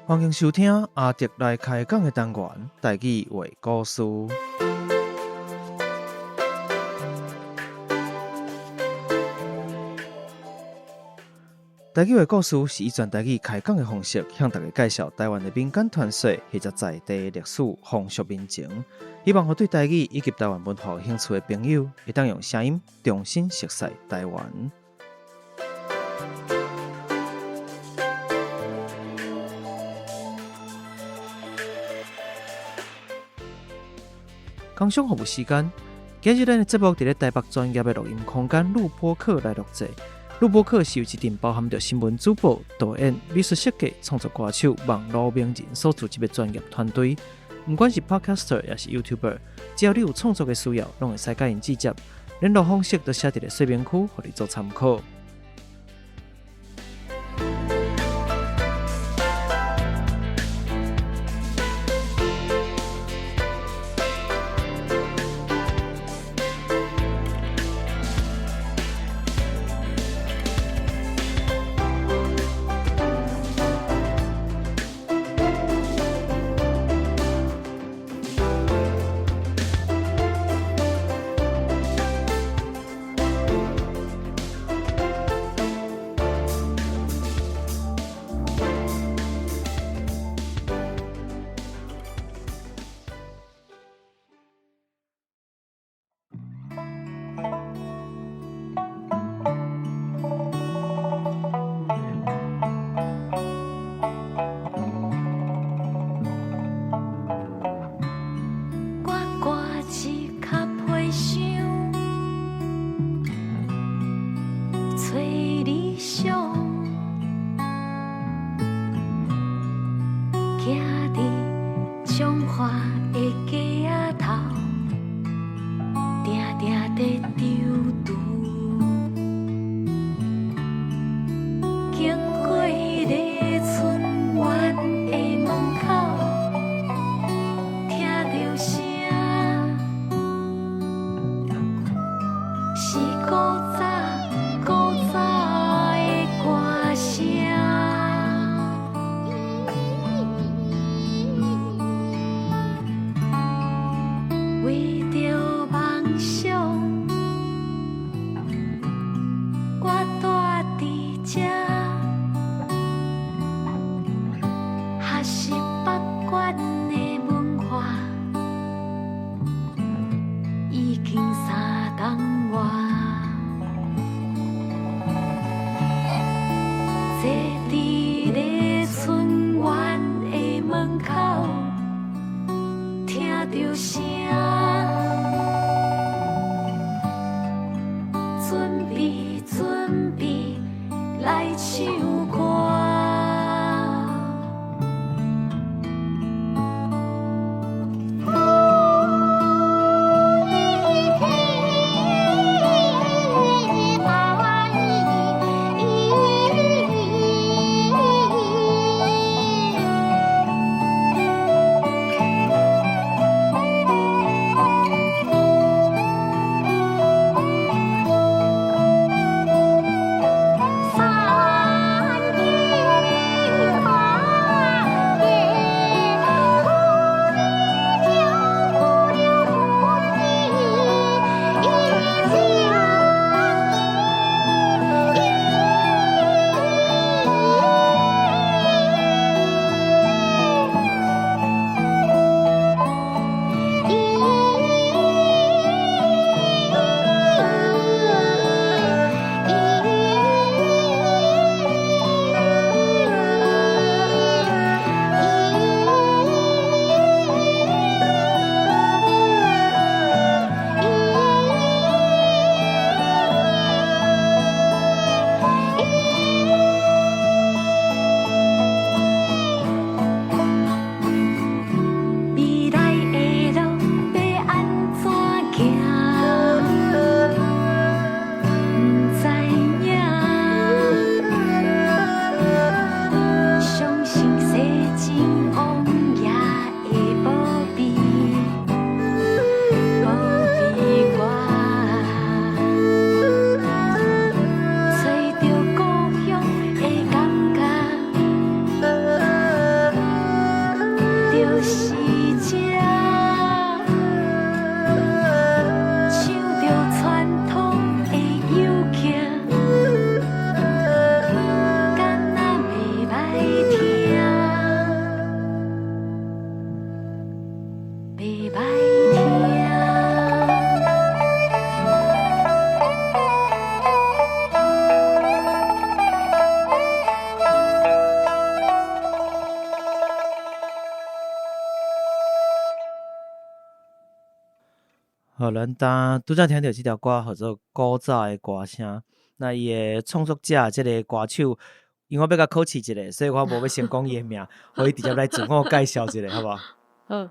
歡迎收聽阿德來開講的單元，台語話故事。台語話故事是以全台語開講的方式，向大家介紹台灣的民間傳說或者在地歷史風俗民情，希望予對台語以及台灣文化有興趣的朋友，會當用聲音重新熟悉台灣。工商服務時間，今日咱的節目佇咧台北專業的錄音空間錄播客來錄製。錄播客是由一陣包含著新聞主播、導演、美術設計、創作歌手、網路名人所組織的專業團隊。毋管是 Podcaster 抑是 YouTuber，只要你有創作的需要，攏會使佮𪜶接觸。聯絡方式都寫佇咧說明區，予你做參考。已經三冬外。好，咱剛拄才聽著這條歌，號做《古早的歌聲》。那伊的創作者，這个歌手，因為我欲共考試一下，所以我無欲先講伊的名，予伊直接來自我介紹一下，好無？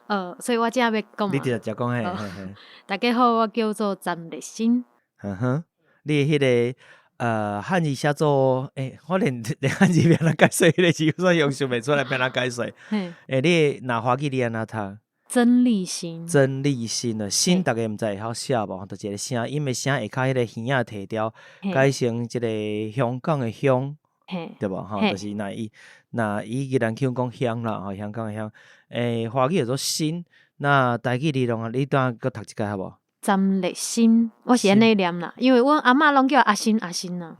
好，所以我這欲講。你直接講嘿，嘿嘿。大家好，我叫做詹麗新。嗯哼，你的彼个漢字寫做，我連漢字欲按怎解說，彼个字我用想袂出來，欲按怎解說？你若華語你按怎讀？曾麗新。曾麗新啊，新逐家毋知會曉寫無？就一个聲音的聲，下跤彼个耳仔提掉，改成這个香港的香，對無？吼，就是若伊宜蘭腔講香啦，吼，香港的香。華語叫做新，那台語你攏啊，你等閣讀一擺好無？詹麗新，我是按呢念啦，因為阮阿嬤攏叫阿新阿新啊，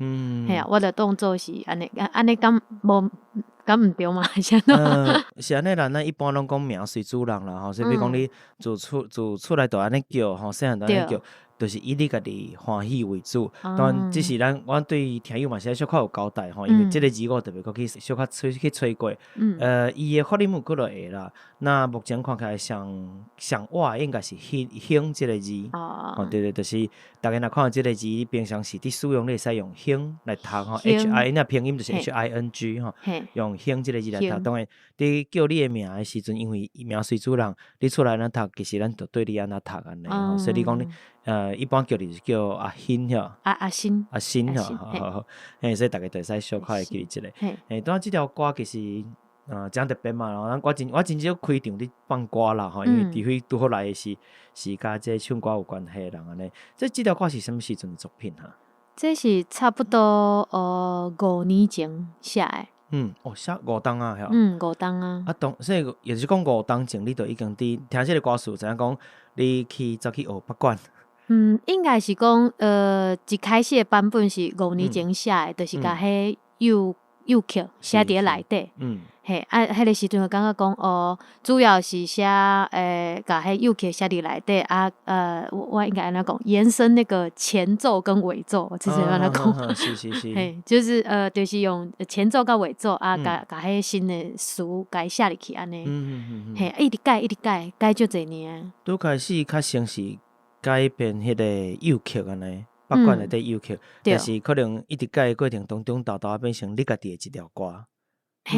嘿啊，我就當做是按呢，按呢敢無敢毋對嘛？是按怎？是按呢啦，咱一般攏講名隨主人啦，吼，所以比如講你自厝內就按呢叫，吼，細漢就按呢叫，就是以你家己歡喜為主。當然，只是咱阮對聽友嘛是愛小可有交代吼，因為這个字我特別閣去小可揣去揣過。伊的發音有幾落个啦。那目前看起來上上倚應該是興興這个字。哦，對對，就是逐家若看著這个字，你平常時佇使用，你會使用興來讀吼，H I 那拼音就是 H I N G 吼，用興這个字來讀。當然，佇叫你的名的時陣，因為名隨主人，你厝內按怎讀，其實咱就對你按怎讀按呢。所以你講你，一般叫你是叫阿興吼。阿新。阿新吼，好好好，嘿，所以逐家就會使小可會記這个。嘿，當然這條歌其實，誠特別嘛，咱我真少開場佇放歌啦，吼，因為除非拄好來的是佮這唱歌有關係的人按呢。這條歌是啥物時陣的作品哈？這是差不多5年前寫的。嗯，哦，寫5冬啊，遐。嗯，5冬啊。啊，當所以也就是講5冬前，你就已經佇聽這個歌詞，知影講你去走去學北管。嗯，應該是講，一開始的版本是5年前寫的，就是共彼幼曲寫佇咧內底。嘿，啊，彼个時陣就感覺講，哦，主要是寫，共彼幼曲寫佇內底，啊，我應該按怎講，延伸那個前奏跟尾奏，就是按怎講。嘿，就是就是用前奏佮尾奏，啊，共彼新的詞共伊寫入去按呢。嘿，一直改，一直改，改足濟年。拄開始較先是改編彼个幼曲按呢，北管內底幼曲，但是可能一直改的過程當中，沓沓變成你家己的一條歌。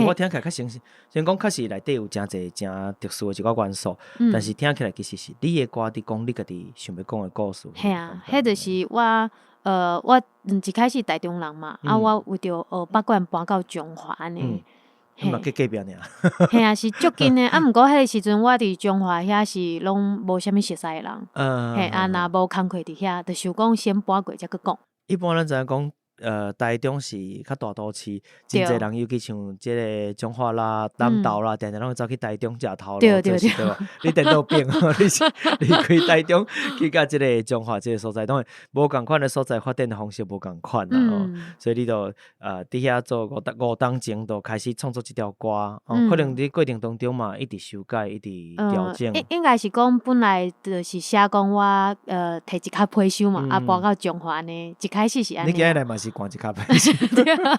我聽起來較先，雖然講確實內底有誠濟誠特殊的一寡元素，但是聽起來其實是你的歌佇講你家己想欲講的故事。嘿啊，彼就是我，我一開始台中人嘛，啊，我為著學北管搬到彰化按呢。你嘛佇隔壁爾。嘿啊，是足近的，啊，毋過彼个時陣我佇彰化遐是攏無啥物熟似的人，嘿，啊，若無工課佇遐，就想講先搬過才閣講。一般咱知影講，台中是較大都市，真濟人，尤其像這个彰化啦、南投啦，定定攏會走去台中食頭路，對無？你顛倒反，你是離開台中去到這个彰化這个所在，當然無仝款的所在發展的方式無仝款啦吼，所以你就佇遐做5冬前就開始創作這條歌，可能佇過程當中嘛，一直修改，一直調整。應該是講本來就是寫講我提一跤皮箱嘛，啊搬到彰化按呢，一開始是按呢。你今日來嘛是搬一跤皮箱？對啊，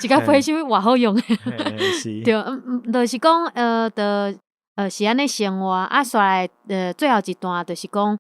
一跤皮箱偌好用的。對，就是講，就是按呢生活，啊，煞來，最後一段就是講，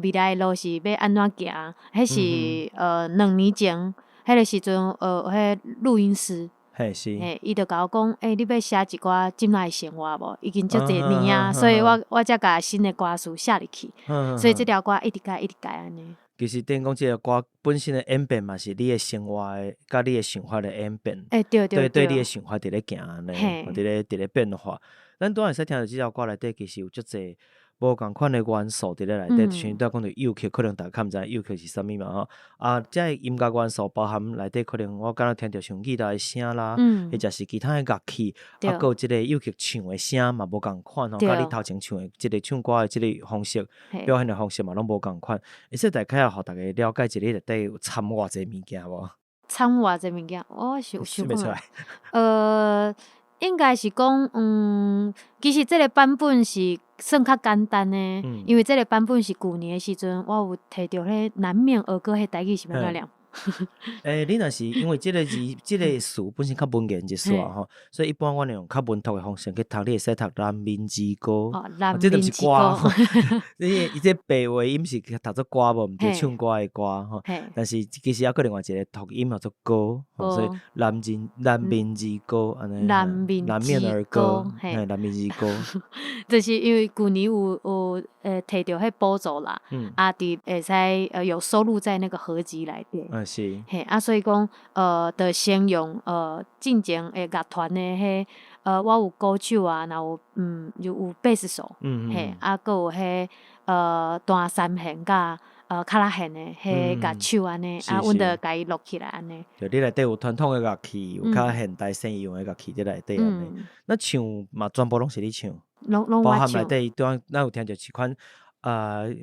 未來的路是欲按怎行？彼是2年前，彼个時陣，彼錄音師，嘿，伊就共我講，欸，你欲寫一寡這擺的生活無？已經足濟年啊，所以我才共新的歌詞寫入去，所以這條歌一直改，一直改按呢。其實等於講這个歌本身的演變嘛，是你的生活的，佮你的想法的演變。欸，對對。對，你的想法佇咧行按呢，佇咧變化。咱拄仔會使聽著這條歌內底，其實有足濟無仝款的元素佇咧內底，像拄仔講著幼曲，可能逐家較毋知幼曲是啥物嘛吼。啊，這个音樂元素包含內底，可能我敢若聽著像吉他的聲啦，或者是其他的樂器，啊，閣有這个幼曲唱的聲嘛無仝款吼，佮你頭前唱的這个唱歌的這个方式，表現的方式嘛攏無仝款。會使大概予逐家了解一下內底有摻偌濟物件無？摻偌濟物件，我想想袂出來。應該是講，其實這个版本是算較簡單的，因為這个版本是舊年的時陣，我有提著彼南面兒歌，彼台語是欲按怎念？欸，你若是因為這個字、這個詞本身較文言一絲吼，所以一般阮會用較文讀的方式去讀，你會使讀《難眠之歌》。哦，難這毋眠之是歌。歌。你伊這白話音是讀做歌無毋對，唱歌的歌吼。但是其實猶閣另外一個讀音叫做歌，所以難眠難眠之歌按呢。難眠難眠之兒歌，嘿，難眠之歌。就是因為舊年有摕著彼補助啦，啊，佇會使有收錄在那個合集內底。啊是。嘿，啊，所以講，就先用進前的樂團的彼，我有鼓手啊，若有有貝斯手，嘿，啊，閣有彼彈三弦佮卡拉弦的彼樂手按呢，啊，阮就共伊錄起來按呢。對，你內底有傳統的樂器，有較現代西洋的樂器佇內底按呢。那唱嘛，全部攏是你唱？攏攏包含內底，對，咱有聽著一款，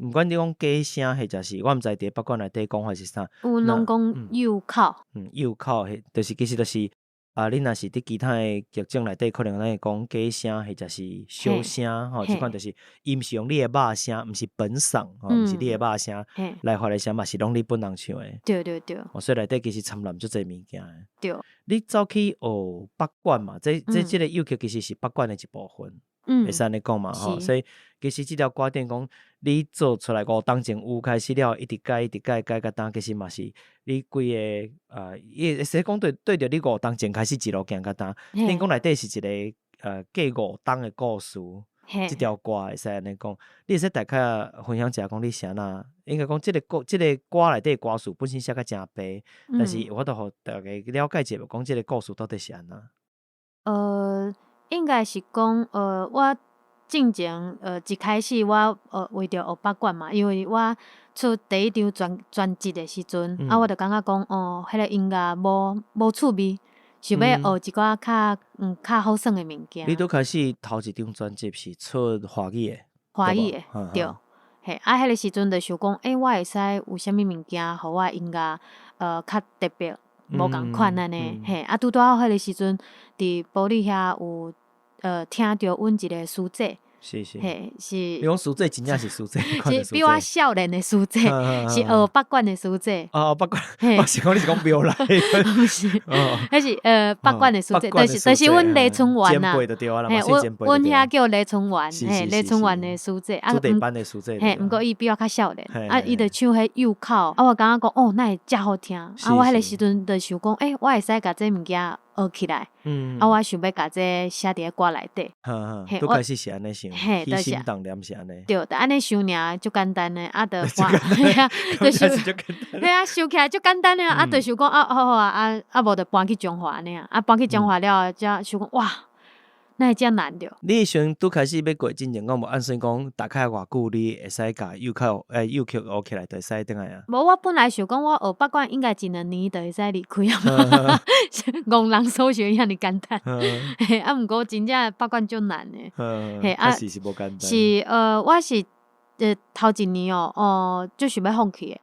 毋管你講假聲，或者是我毋知佇北管內底講法是啥。阮攏講右口。嗯，右口，就是其實就是啊，你若是佇其他的劇種內底，可能咱會講假聲，或者是小聲，吼，這款就是伊毋是用你的肉聲，毋是本嗓，吼，毋是你的肉聲來發的聲，嘛是攏你本人唱的。對對對。哦，所以內底其實摻雜足濟物件的。對。你走去學北管嘛？這個幼曲其實是北管的一部分。會使按呢講嘛吼，所以其實這條歌頂講，你做出來五冬前有開始了，一直改，一直改，改到今，其實嘛是你規个伊會使講對著你五冬前開始一路行到今，恁講內底是一個過五冬的故事，這條歌會使按呢講，你會使大概分享一下講你是按怎？應該講這個歌，這個歌內底歌詞本身寫甲誠白，但是有法度予大家了解一下，講這個故事到底是按怎？應該是講，我進前，一開始我，為著學北管嘛，因為我出第一張專輯的時陣，啊，我就感覺講，哦，彼個音樂無趣味，想欲學一寡較好耍的物件。你拄開始頭一張專輯是出華語的，華語的，對，嘿，啊，彼個時陣就想講，欸，我會使有啥物物件，予我的音樂，較特別，無仝款按呢，嘿，啊，拄拄好彼個時陣，佇埔里遐有聽著阮一個師姐，是是，嘿，是。你講師姐真正是師姐，是比我少年的師姐，是學北管的師姐。哦，北管，我是講你是講廟內，毋是，彼是北管的師姐，就是阮黎春元啦，嘿，阮遐叫黎春元，嘿，黎春元的師姐，啊，嘿，毋過伊比我較少年，啊，伊就唱彼幼口，啊，我感覺講，哦，哪會遮好聽，啊，我彼個時陣就想講，欸，我會使共這物件學起來，啊，我想欲共這寫佇歌內底。嘿，拄開始是按呢想，起心動念是按呢。對，就按呢想爾，足簡單的，啊，就搬，嘿啊，就想，嘿啊，想起來足簡單的啊，就想講啊，好好啊，啊啊，無就搬去彰化按呢啊，啊，搬去彰化了後，才想講哇，哪會遮難著？你彼時陣拄開始欲過進前，講無按算講大概偌久，你會使共幼口幼曲學起來，就會使轉來啊？無，我本來想講，我學北管應該一兩年就會使離開啊，戇人所想遐爾簡單。嘿，啊，毋過真正北管足難的。嘿，啊，是是無簡單。是我是頭一年哦，哦，就想欲放棄的。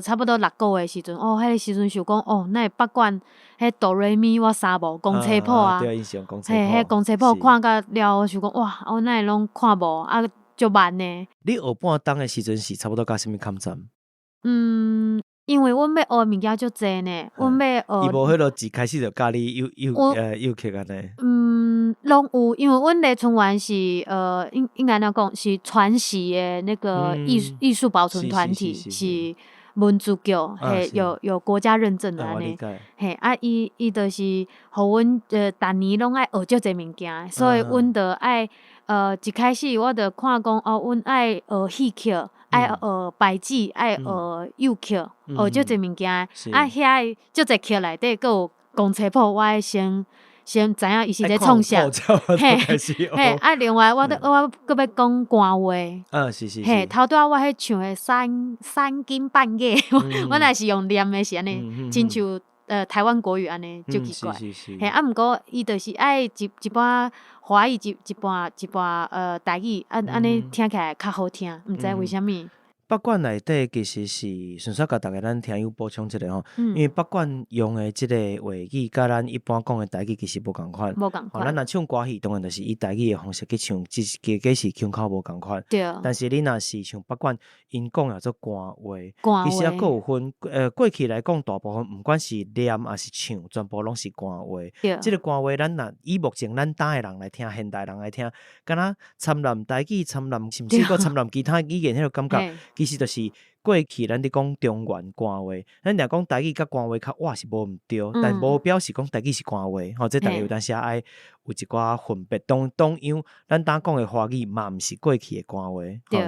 差不多6個月時陣，哦，彼個時陣想講，哦，哪會北管彼哆來咪我三無公車譜啊，嘿，彼公車譜看甲了，我想講，哇，我哪會攏看無啊，足慢的。你學半冬的時陣是差不多到啥物坎站？嗯，因為阮欲學的物件足濟呢，阮欲學。伊無彼落一開始就教你幼曲按呢？嗯，攏有，因為阮麗春園是應該按怎講，是傳習的那個藝術保存團體是。文資局，嘿，有國家認證的按呢，嘿，啊，伊就是予阮逐年攏愛學足濟物件，所以阮就愛一開始我就看講哦，阮愛學戲曲，愛學白紙，愛學幼曲，學足濟物件，啊，遐足濟曲內底閣有公車譜，我愛先知影伊是咧創啥，嘿，嘿，啊，另外我閣欲講官話，啊，是是，嘿，頭拄仔我彼唱的三更半夜，我若是用念的是按呢，親像台灣國語按呢，足奇怪，嘿，啊，毋過伊就是愛一半華語，一半台語，按呢聽起來較好聽，毋知為啥物。北管內底其實是順煞共逐家咱聽友補充一下吼，因為北管用的這個話語，佮咱一般講的台語其實無仝款。無仝款。咱若唱歌戲，當然就是以台語的方式去唱，只是其實是腔口無仝款。但是你若是像北管，𪜶講叫做官話，其實猶閣有分。過去來講，大部分毋管是念抑是唱，全部攏是官話。這個官話，咱若以目前咱今的人來聽，現代人來聽，敢若摻雜台語、摻雜甚至閣摻雜其他語言彼個感覺，其實就是過去咱佇講中原官話，咱若講台語佮官話較倚是無毋對，但無表示講台語是官話，吼，這逐家有當時愛有一寡分別。同同樣，咱今講的華語嘛毋是過去的官話，吼，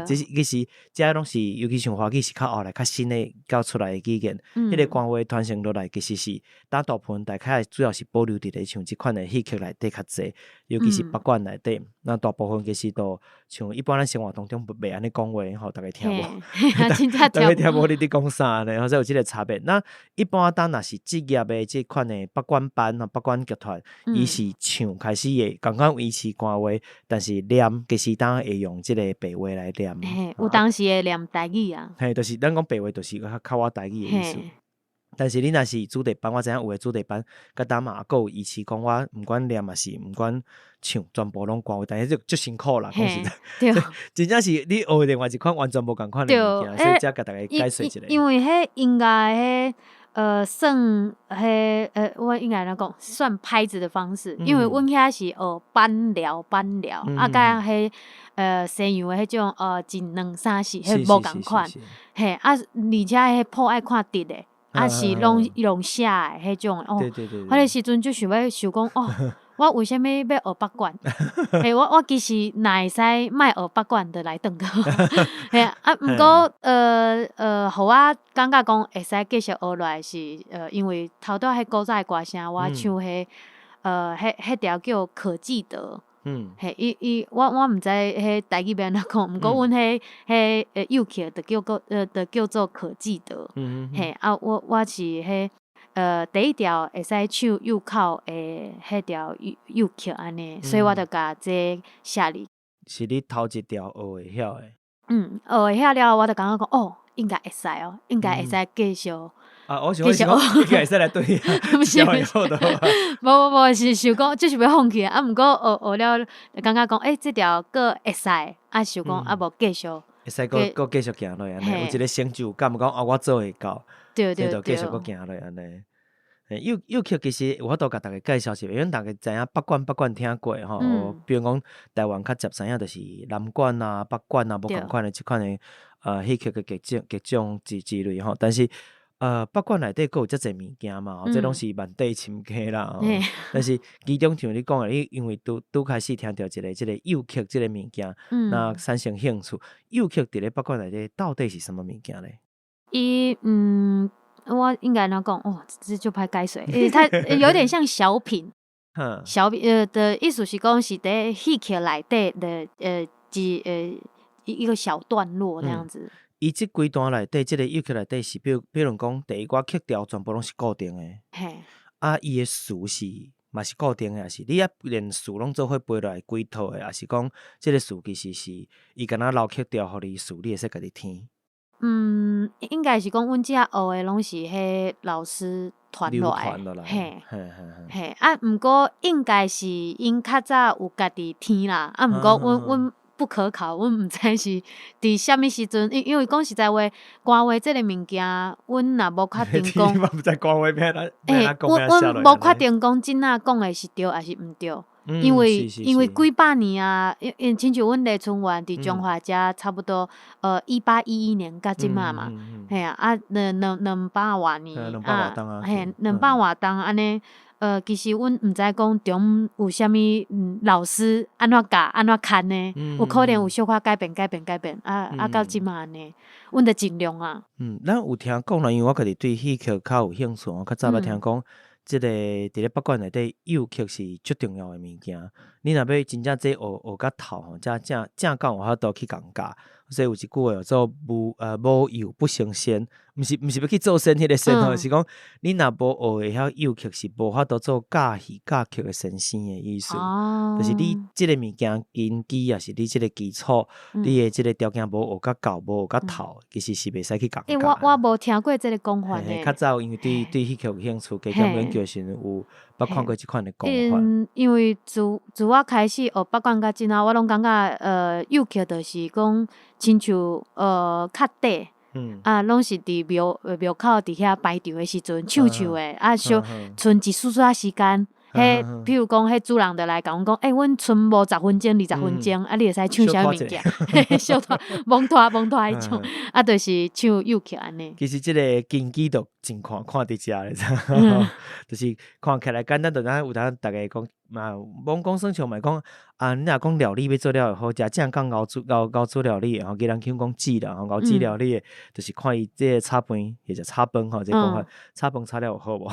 這是其實這攏是，尤其像華語是較後來較新的教出來的語言，彼個官話傳承落來，其實是大部分大概主要是保留佇咧像這款的戲曲內底較濟，尤其是北管內底，那大部分其實都像一般咱生活當中袂按呢講話，吼，逐家聽無，逐家聽無你佇講啥呢？所以有這個差別。那一般當若是職業的這款的北管班啊、北管劇團，伊是唱開始會仝款維持官話，但是念其實當會用這個白話來念。嘿，有當時會念台語啊。嘿，就是咱講白話，就是較較倚台語的意思。但是你若是子弟班，我知影有的子弟班，佮當嘛閣有維持講我毋管念抑是毋管唱，全部攏官話，但是就足辛苦啦，講實在，真正是你學另外一款完全無仝款的物件，所以才共逐家解釋一下。因為彼音樂彼算彼我應該按怎講，算拍子的方式，因為阮遐是學板調板調，啊，佮彼西洋的彼種一兩三四，彼無仝款，嘿，啊，而且彼譜愛看直的。啊是攏用寫的彼種哦，彼个時陣就想欲想講哦，我為啥物欲學北管？嘿，我其實若會使莫學北管，就來轉去。嘿啊，毋過予我感覺講會使繼續學落來是因為頭拄仔彼古早的歌聲，我唱彼彼條叫可記得。嘿，伊伊我毋知彼台語欲按怎講，毋過阮彼彼幼曲就叫做可記得。嘿，啊，我是彼第一條會使唱幼口的彼條幼曲按呢，所以我就共這寫入。是你頭一條學會曉的？嗯，學會曉了後，我就感覺講哦，應該會使哦，應該會使繼續。啊，我想講應該會使來對，毋是毋是，無無無，是想講就是欲放棄啊，毋過學學了，感覺講欸，這條閣會使，啊想講啊無繼續，會使閣閣繼續行落去按呢，有一個成就感，講啊我做會到，所以就繼續閣行落去按呢。幼幼曲其實有法度共逐家介紹一下，因為逐家知影北管北管聽過吼，比如講台灣較捷知影就是南管啊、北管啊，無仝款的這款的戲曲的劇種劇種之之類吼，但是北管內底閣有遮濟物件嘛，這攏是萬塊深坑啦。但是其中像你講的，你因為拄拄開始聽著一個這個幼曲這個物件，那產生興趣。幼曲佇咧北管內底到底是啥物物件咧？伊我應該按怎講？哦，這就歹解釋，因為它有點像小品，小品的意思是講是佇戲曲內底的一一個小段落那樣子。伊這幾段內底，這個幼曲內底是，比如講，第一寡曲調全部攏是固定的。啊，伊的詞是嘛是固定的，抑是你啊連詞攏做伙背落來規套的，抑是講這個詞其實是伊敢若留曲調，予你詞，你會使家己聽。嗯，應該是講阮遮學的攏是彼老師傳落來，嘿，嘿，啊，毋過應該是𪜶較早有家己聽啦，啊，毋過阮阮不可考，阮毋知是佇啥物時陣，因為講實在話，官話這个物件，阮若無確定講，欸，阮阮無確定講這仔講的是對抑是毋對。因為因為幾百年啊，因因親像阮麗春園佇彰化遮差不多，1811年到這馬嘛，嘿啊，啊兩兩兩百外年啊，嘿，兩百外冬按呢，其實阮毋知講中有啥物老師按怎教按怎牽呢？有可能有小可改變改變改變，啊啊到這馬按呢，阮著盡量啊。嗯，咱有聽講啦，因為我家己對戲曲較有興趣，我較早捌聽講。這个佇咧北管內底，幼曲是足重要的物件。你若欲真正這學學較透吼，才正正講有法度去共教。所以有一句話叫做無幼不成仙，毋是欲去做仙彼个仙吼，是講你若無學會曉幼曲，是無法度做教戲教曲的先生的意思。就是你這个物件根基，抑是你這个基礎，你的這个條件無學甲夠，無學甲透，其實是袂使去共欸，教。我無聽過這个講法呢。較早因為對戲曲有興趣，加減研究的時陣有捌看過這款的講法。因為自我開始學北管到這啊，我攏感覺幼曲就是講親像較短，啊，攏是佇廟口佇遐排場的時陣唱唱的，啊，小賰一絲絲仔時間，彼譬如講彼主人就來共阮講，欸，阮賰無10分鐘、20分鐘，啊，你會使唱啥物物件？小拖摸拖摸拖彼種，啊，就是唱幼曲按呢。其實這个根基就真看看佇遮咧，就是看起來簡單，就咱有當逐家講嘛，罔講耍笑嘛，講啊，你若講料理欲做了會好食，正港熬煮料理的吼，其人腔講煮啦，吼，熬煮料理的，就是看伊這个炒飯或者炒飯吼，這個講法，炒飯炒了有好無？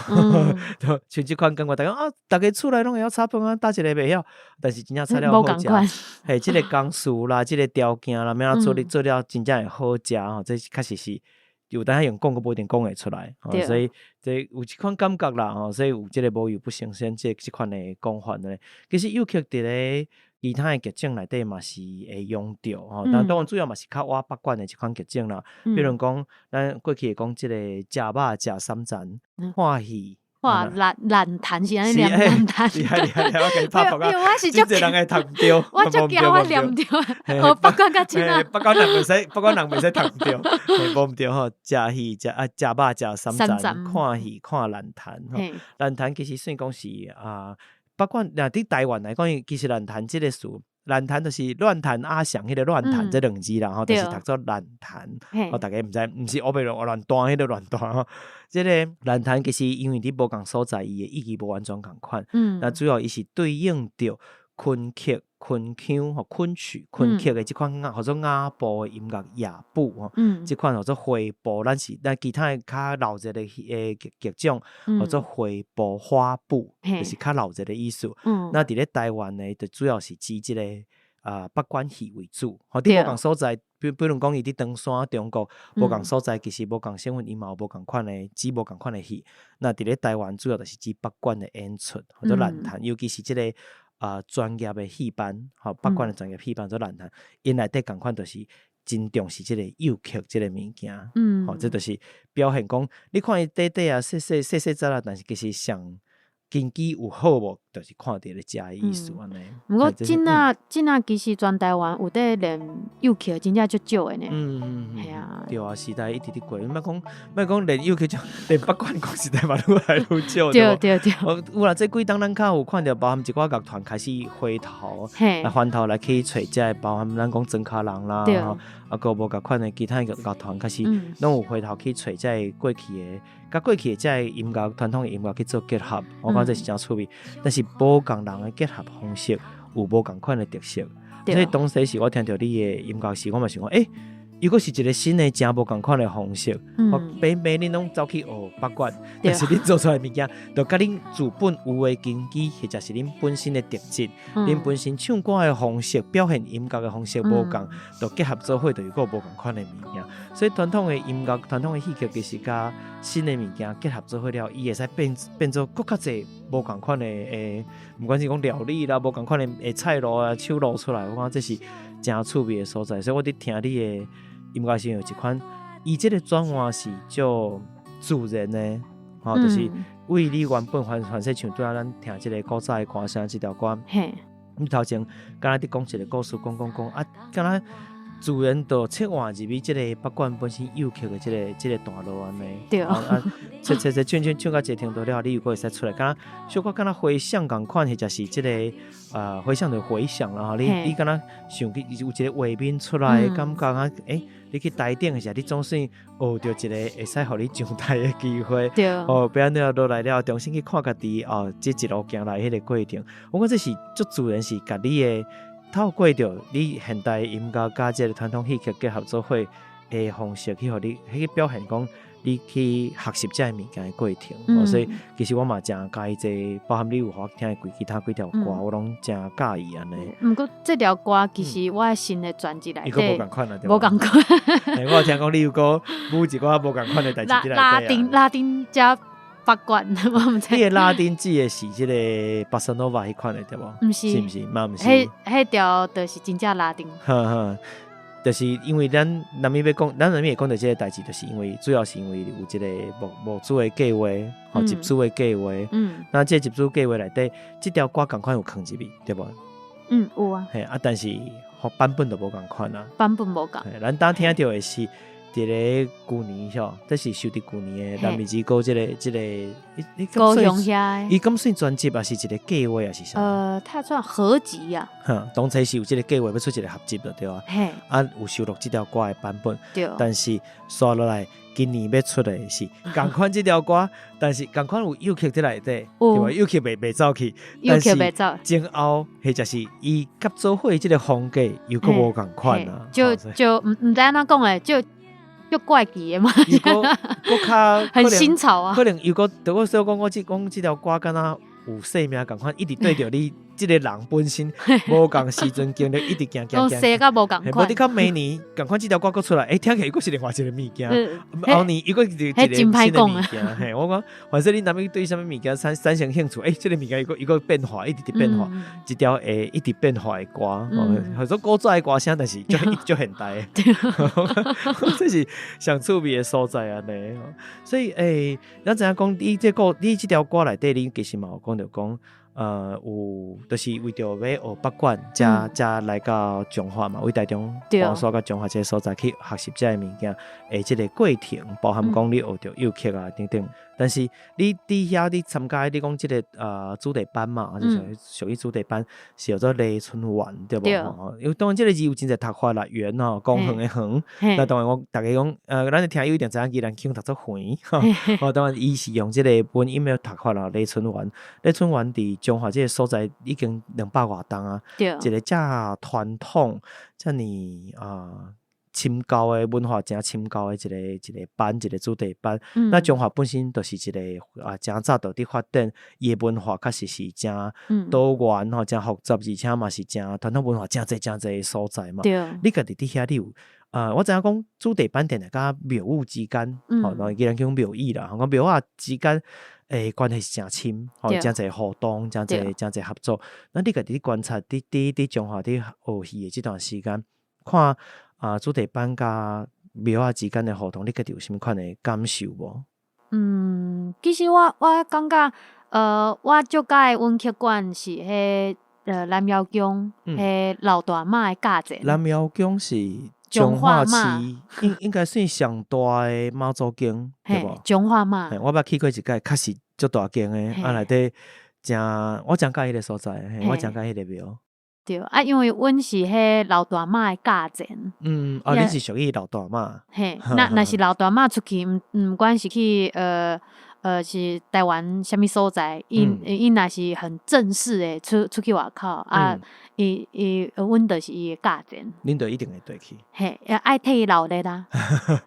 像這款感覺，逐家啊，逐家厝內攏會曉炒飯啊，佗一个袂曉，但是真正炒了好食。嘿，這个工序啦，這个條件啦，欲按怎處理做了真正會好食吼，這確實是有當用講閣無一定講會出來，所以這有這款感覺啦吼，所以有這个無幼不成仙這款的講法呢。其實幼曲佇咧其他的劇種內底嘛是會用著吼，但當然主要嘛是較倚北管的這款劇種啦。比如講，咱過去會講這个食肉食三層，看戲。哇，爛彈是按呢念爛彈，厲害厲害，我共你拍撲啊！我是足濟人會讀毋著，我足驚我念毋著，哦，北管較凊啊。北管人袂使，北管人袂使讀毋著，無毋著吼。食戲食啊，食肉食三層，看戲看爛壇吼。爛壇其實算講是啊，北管若佇台灣來講，其實爛壇這个詞，爛壇就是亂彈阿翔彼个亂彈這兩字啦吼，就是讀做爛壇。吼，逐家毋知，毋是烏白亂彈彼个亂彈吼。這个爛壇其實因為佇無仝所在，伊的意義無完全仝款。那主要伊是對應著昆曲、昆腔吼、昆曲、昆曲的這款號做雅部的音樂樂譜吼。這款號做花布，咱是咱其他的較鬧熱的劇種，號做花布、花布，就是較鬧熱的意思。那佇咧台灣呢，就主要是指這个北管戲為主。吼，佇無仝所在，比如講伊佇唐山中國無仝所在，其實無仝省份伊嘛有無仝款的，指無仝款的戲。那佇咧台灣主要就是指北管的演出，號做爛壇，尤其是這个專業的戲班，吼，北管的專業戲班做爛壇，𪜶內底仝款就是真重視這个幼曲這个物件。吼，這就是表現講，你看伊短短啊，細細細細隻啦，但是其實上根基有好無，就是看佇咧遮的意思按呢。毋過這若其實全台灣有佇練幼曲，真正足少的呢。係啊。對啊，時代一直佇過，莫講莫講練幼曲，就連北管講時代嘛愈來愈少。對對對。有啦，這幾冬咱較有看著，包含一寡樂團開始回頭，來翻頭來去揣這个，包含咱講莊跤人啦，啊，閣無仝款的其他樂團開始攏有回頭去揣這个過去的，佮過去的這个音樂傳統的音樂去做結合，我感覺這是誠趣味。但是無仝人的結合方式有無仝款的特色，所以當時時我聽著你的音樂時，我嘛想講，欸，如果是一个新的誠無仝款的方式，我平平恁攏走去學北管，但是恁做出來的物件，就佮恁自本有的根基，或者是恁本身的特質，恁本身唱歌的方式、表現音樂的方式無仝，就結合做伙，就有閣無仝款的物件。所以傳統的音樂、傳統的戲曲，其實佮新的物件結合做伙了，伊會使變做閣較濟無仝款的欸，毋管是講料理啦，無仝款的菜路啊、手路出來，我感覺這是誠趣味的所在。所以我佇聽你的音樂時，有一款，伊這个轉換是足自然的，吼，就是為你原本凡勢像拄仔咱聽這个古早的歌聲這條歌，你頭前敢若佇講一个故事，講講講啊，敢若自然就切換入去這个北管本身幼曲的這个段落按呢。啊，切切切唱唱唱到一个程度了，你又閣會使出來，敢若小可敢若回想仝款，或者是這个回想就回想啦吼，你敢若想起有一个畫面出來的感覺啊，欸，你去台頂的時候，你總算學著一个會使予你上台的機會。哦，欲按怎落來了，重新去看家己哦，這一路行來彼个過程，我感覺這是足自然，是共你的透過著你現代音樂佮這个傳統戲曲結合做伙的方式，去予你去表現講，你去學習這个物件的過程，嗯，所以其實我嘛誠佮意這個，包含你有予我聽的幾其他幾條歌，嗯，我攏誠佮意按呢。毋過這條歌其實我新的專輯內底，伊閣無仝款啊，無仝款。我有聽講你有閣補一寡無仝款的代誌佇內底啊。拉丁加八管，我毋知。你的拉丁指的是這個巴薩諾瓦彼款的對無？毋是，是毋是？嘛毋是。彼條就是真正拉丁。呵呵。就是因為咱南面欲講，咱南面會講著這個代誌，就是因為主要是因為有這個募資的計劃，吼集資的計劃。嗯。那這個集資計劃內底，這條歌仝款有囥入去，對無？嗯，有啊。嘿啊，但是版本就無仝款啊。版本無仝。咱當聽著的是。佇咧舊年吼，這是收佇舊年的南美之歌，這個，高雄遐，伊敢算專輯，還是一個計劃，還是啥？它算合集啊。哼，當初是有這個計劃欲出一個合集的，對啊。嘿，啊，有收錄這條歌的版本。對。但是煞落來，今年欲出的是仝款這條歌，但是仝款有幼曲佇內底，對無？幼曲袂走去，但是前後或者是伊佮做伙這個風格又閣無仝款啊。就毋知按怎講咧，就。就怪奇的嘛，閣較很新潮啊。可能又閣，我說講我這講這條歌敢若有生命仝款，一直對著你這個人本身無仝時陣經歷，一直行行行。生甲無仝款。無你較明年仝款這條歌閣出來，欸，聽起來閣是另外一個物件。後年又閣是一個新的物件。嘿，我講，反正你若欲對啥物物件產生興趣，欸，這個物件又閣又閣變化，一直佇變化，一條會一直變化的歌，或者古早的歌聲，但是足足現代的。這是上趣味的所在按呢。所以，欸，咱知影講，你這個你這條歌內底，你其實嘛有講著講，有就是為著欲學北管，才才來到彰化嘛，為台中黃沙佮彰化這个所在去學習這个物件，的這个過程，包含講你學著幼曲啊等等。但是你佇遐你參加你講這个子弟班嘛，就是屬於子弟班，是叫做麗春園對無？因為當然這个字有真濟讀法啦，園吼，公園的園。那當然我逐家講，咱聽友一定知影宜蘭腔讀做園，吼，當然伊是用這個文音的讀法啦，麗春園，麗春園佇彰化這个所在已經200外冬啊，一個遮傳統、遮爾啊深厚的文化，誠深厚的一個一個班，一個子弟班。那彰化本身就是一個啊，誠早就佇發展，伊的文化確實是誠多元吼，誠複雜，而且嘛是誠傳統文化誠濟誠濟的所在嘛。你家己佇遐，你有啊，我知影講子弟班定定佮廟宇之間，吼，宜蘭講廟宇啦，講廟仔之間欸關係是誠深，吼，誠濟互動，誠濟誠濟合作。那你家己觀察，佇佇佇彰化佇學戲的這段時間，看啊子弟班佮廟仔之間的互動，你家己有啥物款的感受無？嗯，其實我感覺，我足佮意阮曲館是彼南瑤宮，彼老大媽的教前。南瑤宮是彰化市應該算上大的媽祖宮，對無？彰化媽。我捌去過一擺，確實足大間的，啊內底誠，我誠佮意彼个所在，我誠佮意彼个廟。對啊，因為阮是彼老大媽的教前。嗯，哦，你是屬於老大媽。嘿，若是老大媽出去，毋管是去是台灣啥物所在，伊若是很正式的出去外口啊，伊伊阮就是伊的教前。恁就一定會綴去。嘿，愛替伊鬧熱啦。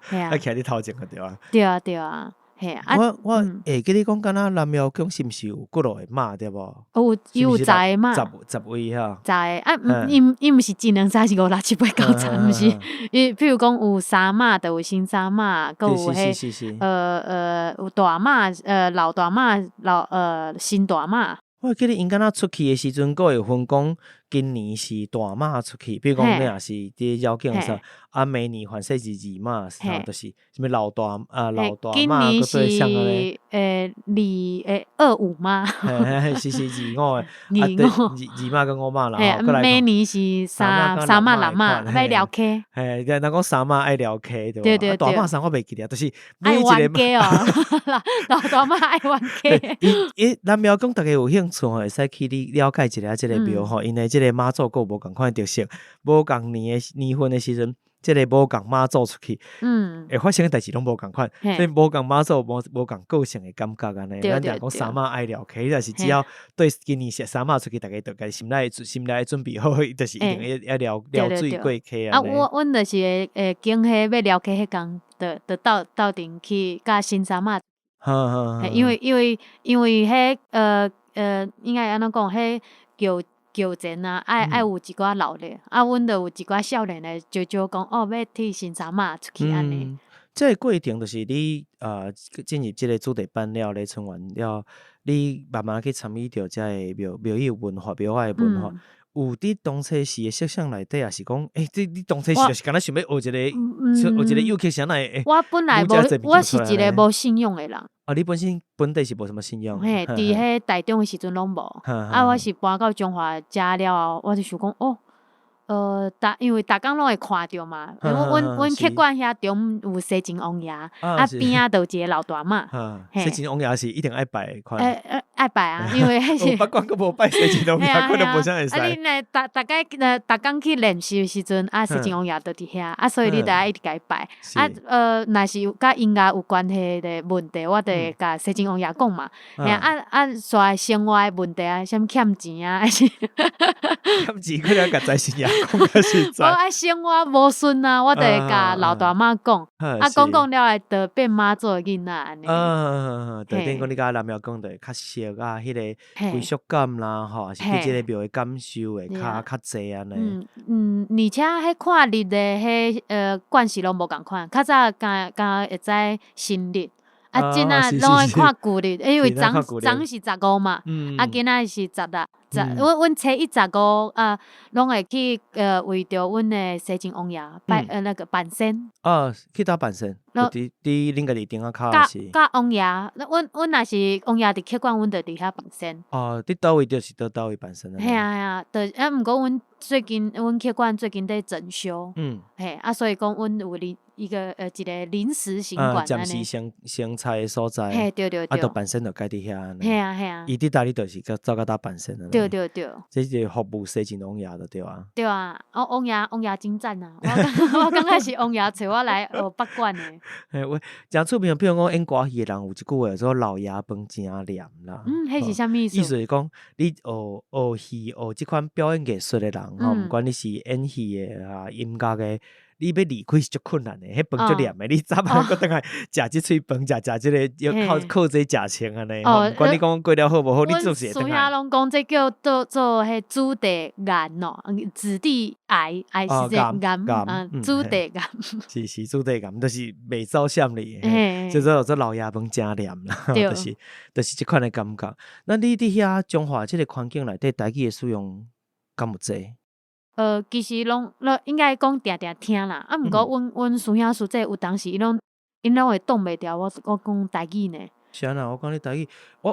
嘿啊。愛徛佇頭前個對啊。對啊，對啊。嘿啊，我會記你講，敢若南瑤宮是毋是有幾落個媽對無？有，伊有十個媽。十位哈。十個啊，伊毋是一兩三四五六七八九十，毋是。伊譬如講有三媽，就有新三媽，閣有彼有大媽，老大媽，新大媽。我記得𪜶敢若出去的時陣，閣會分講今年是大媽出去，比如講你若是佇繞境的時候，啊，明年凡勢是二媽，就是啥物老大啊老大媽，閣對啥個咧？二二五媽，是是二五的，二五二媽佮五媽啦。明年是三媽六媽欲寮溪。嘿，人講三媽愛寮溪對無？對對對。大媽啥我袂記得，就是愛冤家哦，老大媽愛冤家。伊伊南瑤宮逐家有興趣吼，會使去你了解一下這個廟吼，𪜶的這個媽祖閣有無仝款的特色，無仝年的年份的時陣，這個無仝媽祖出去，會發生的代誌攏無仝款，所以無仝媽祖無仝個性的感覺按呢。咱常講三媽愛寮溪，但是只要對今年是三媽出去，逐家就家心內心內準備好，就是一定愛愛寮寮水過溪啊。阮就是會經彼欲寮溪彼工。就鬥陣去佮新三仔。因為彼應該按怎講？彼轎前啊，愛有一寡老的，啊，阮就有一寡少年的，招招講哦，欲替新三仔出去按呢。這個過程就是你進入這個子弟班了，咧春完了，你慢慢去參與著這个廟宇文化、廟仔的文化。有佇當初時的設想內底，抑是講，欸，你當初時就是敢若想欲學一个，學一個幼曲啥來？我本來無，我是一个無信仰的人。啊，你本身本地是無啥物信仰？嘿，佇彼台中的時陣攏無。啊，我是搬到彰化遮了後，我就想講，哦，因為逐工攏會看著嘛，阮客館遐中有西秦王爺，啊邊仔就有一个老大媽。西秦王爺是一定愛拜的款。愛拜啊，因為彼是。北館閣無拜西秦王爺，可能無啥會使。啊，你若逐逐擺逐工去練習的時陣，啊，西秦王爺就佇遐，啊，所以你著愛一直共伊拜。啊，若是有佮音樂有關係的問題，我就會共西秦王爺講嘛。嘿啊啊，煞來生活的問題啊，啥物欠錢啊，還是欠錢可能共財神爺講較實在。無啊，生活無順啊，我就會共老大媽講，啊，講講了後，就變媽祖的囡仔按呢。就等於講你佮南廟講的較熟啊，彼个歸屬感啦，吼，抑是對這个廟的感受會較濟按呢。嗯嗯，而且彼看日的彼慣勢攏無仝款，較早敢敢會知新曆，啊，這仔攏愛看舊曆，因為昨昨是15嘛，啊，今仔是16，阮初一十五啊，攏會去為著阮的西秦王爺拜那個辦仙。啊，去佗辦仙？佇恁家己頂仔跤是？佮王爺，阮若是王爺佇客館，阮就佇遐辦仙。哦，佇佗位就是佇佗位辦仙。嘿啊嘿啊，就啊，毋過阮最近阮客館最近佇整修，嘿，啊，所以講阮有臨一個一個臨時行館。暫時先拆的所在。嘿，對對對。啊，就辦仙就改佇遐按呢。嘿啊嘿啊。伊佇佗裡就是走到佗辦仙按呢。對對對。這是服務西秦王爺就對啊。對啊，王爺王爺真讚啊！我感覺是王爺揣我來學北管的。嘿，我誠出名，比如講演歌戲的人有一句話叫做“老爺飯誠黏”啦。嗯，彼是啥物意思？意思是講，你學學戲學這款表演藝術的人吼，毋管你是演戲的啊、音樂的，你欲離開是足困難的，彼飯足黏的，你早晚閣轉來食這喙飯，食食這个，要靠靠這食穿按呢。毋管你講過了好無好，你就是會轉來。阮師兄攏講這叫做做彼子弟癌哦，子弟癌，癌是這癌啊，子弟癌。是是，子弟癌，就是袂走閃哩，叫做做老爺飯誠黏啦，就是這款的感覺。那你佇遐彰化這个環境內底，台語的使用敢有濟？其實攏應該講定定聽啦，啊，毋過阮師兄師姐有當時𪜶攏會擋袂牢我講台語呢。是按怎？我講你台語，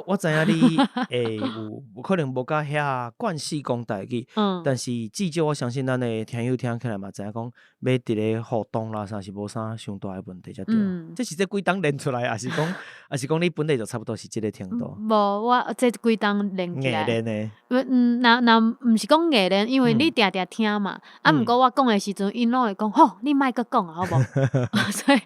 我知影你會有可能無佮遐慣勢講台語，但是至少我相信咱的聽友聽起來嘛知影講，欲佇咧互動啦啥是無啥傷大的問題才對。這是這幾冬練出來，抑是講你本來就差不多是這个程度？無，我這幾冬練起來。硬練的。嗯，若若毋是講硬練，因為你定定聽嘛。啊，毋過我講的時陣，𪜶攏會講吼，你莫閣講啊，好無？所以，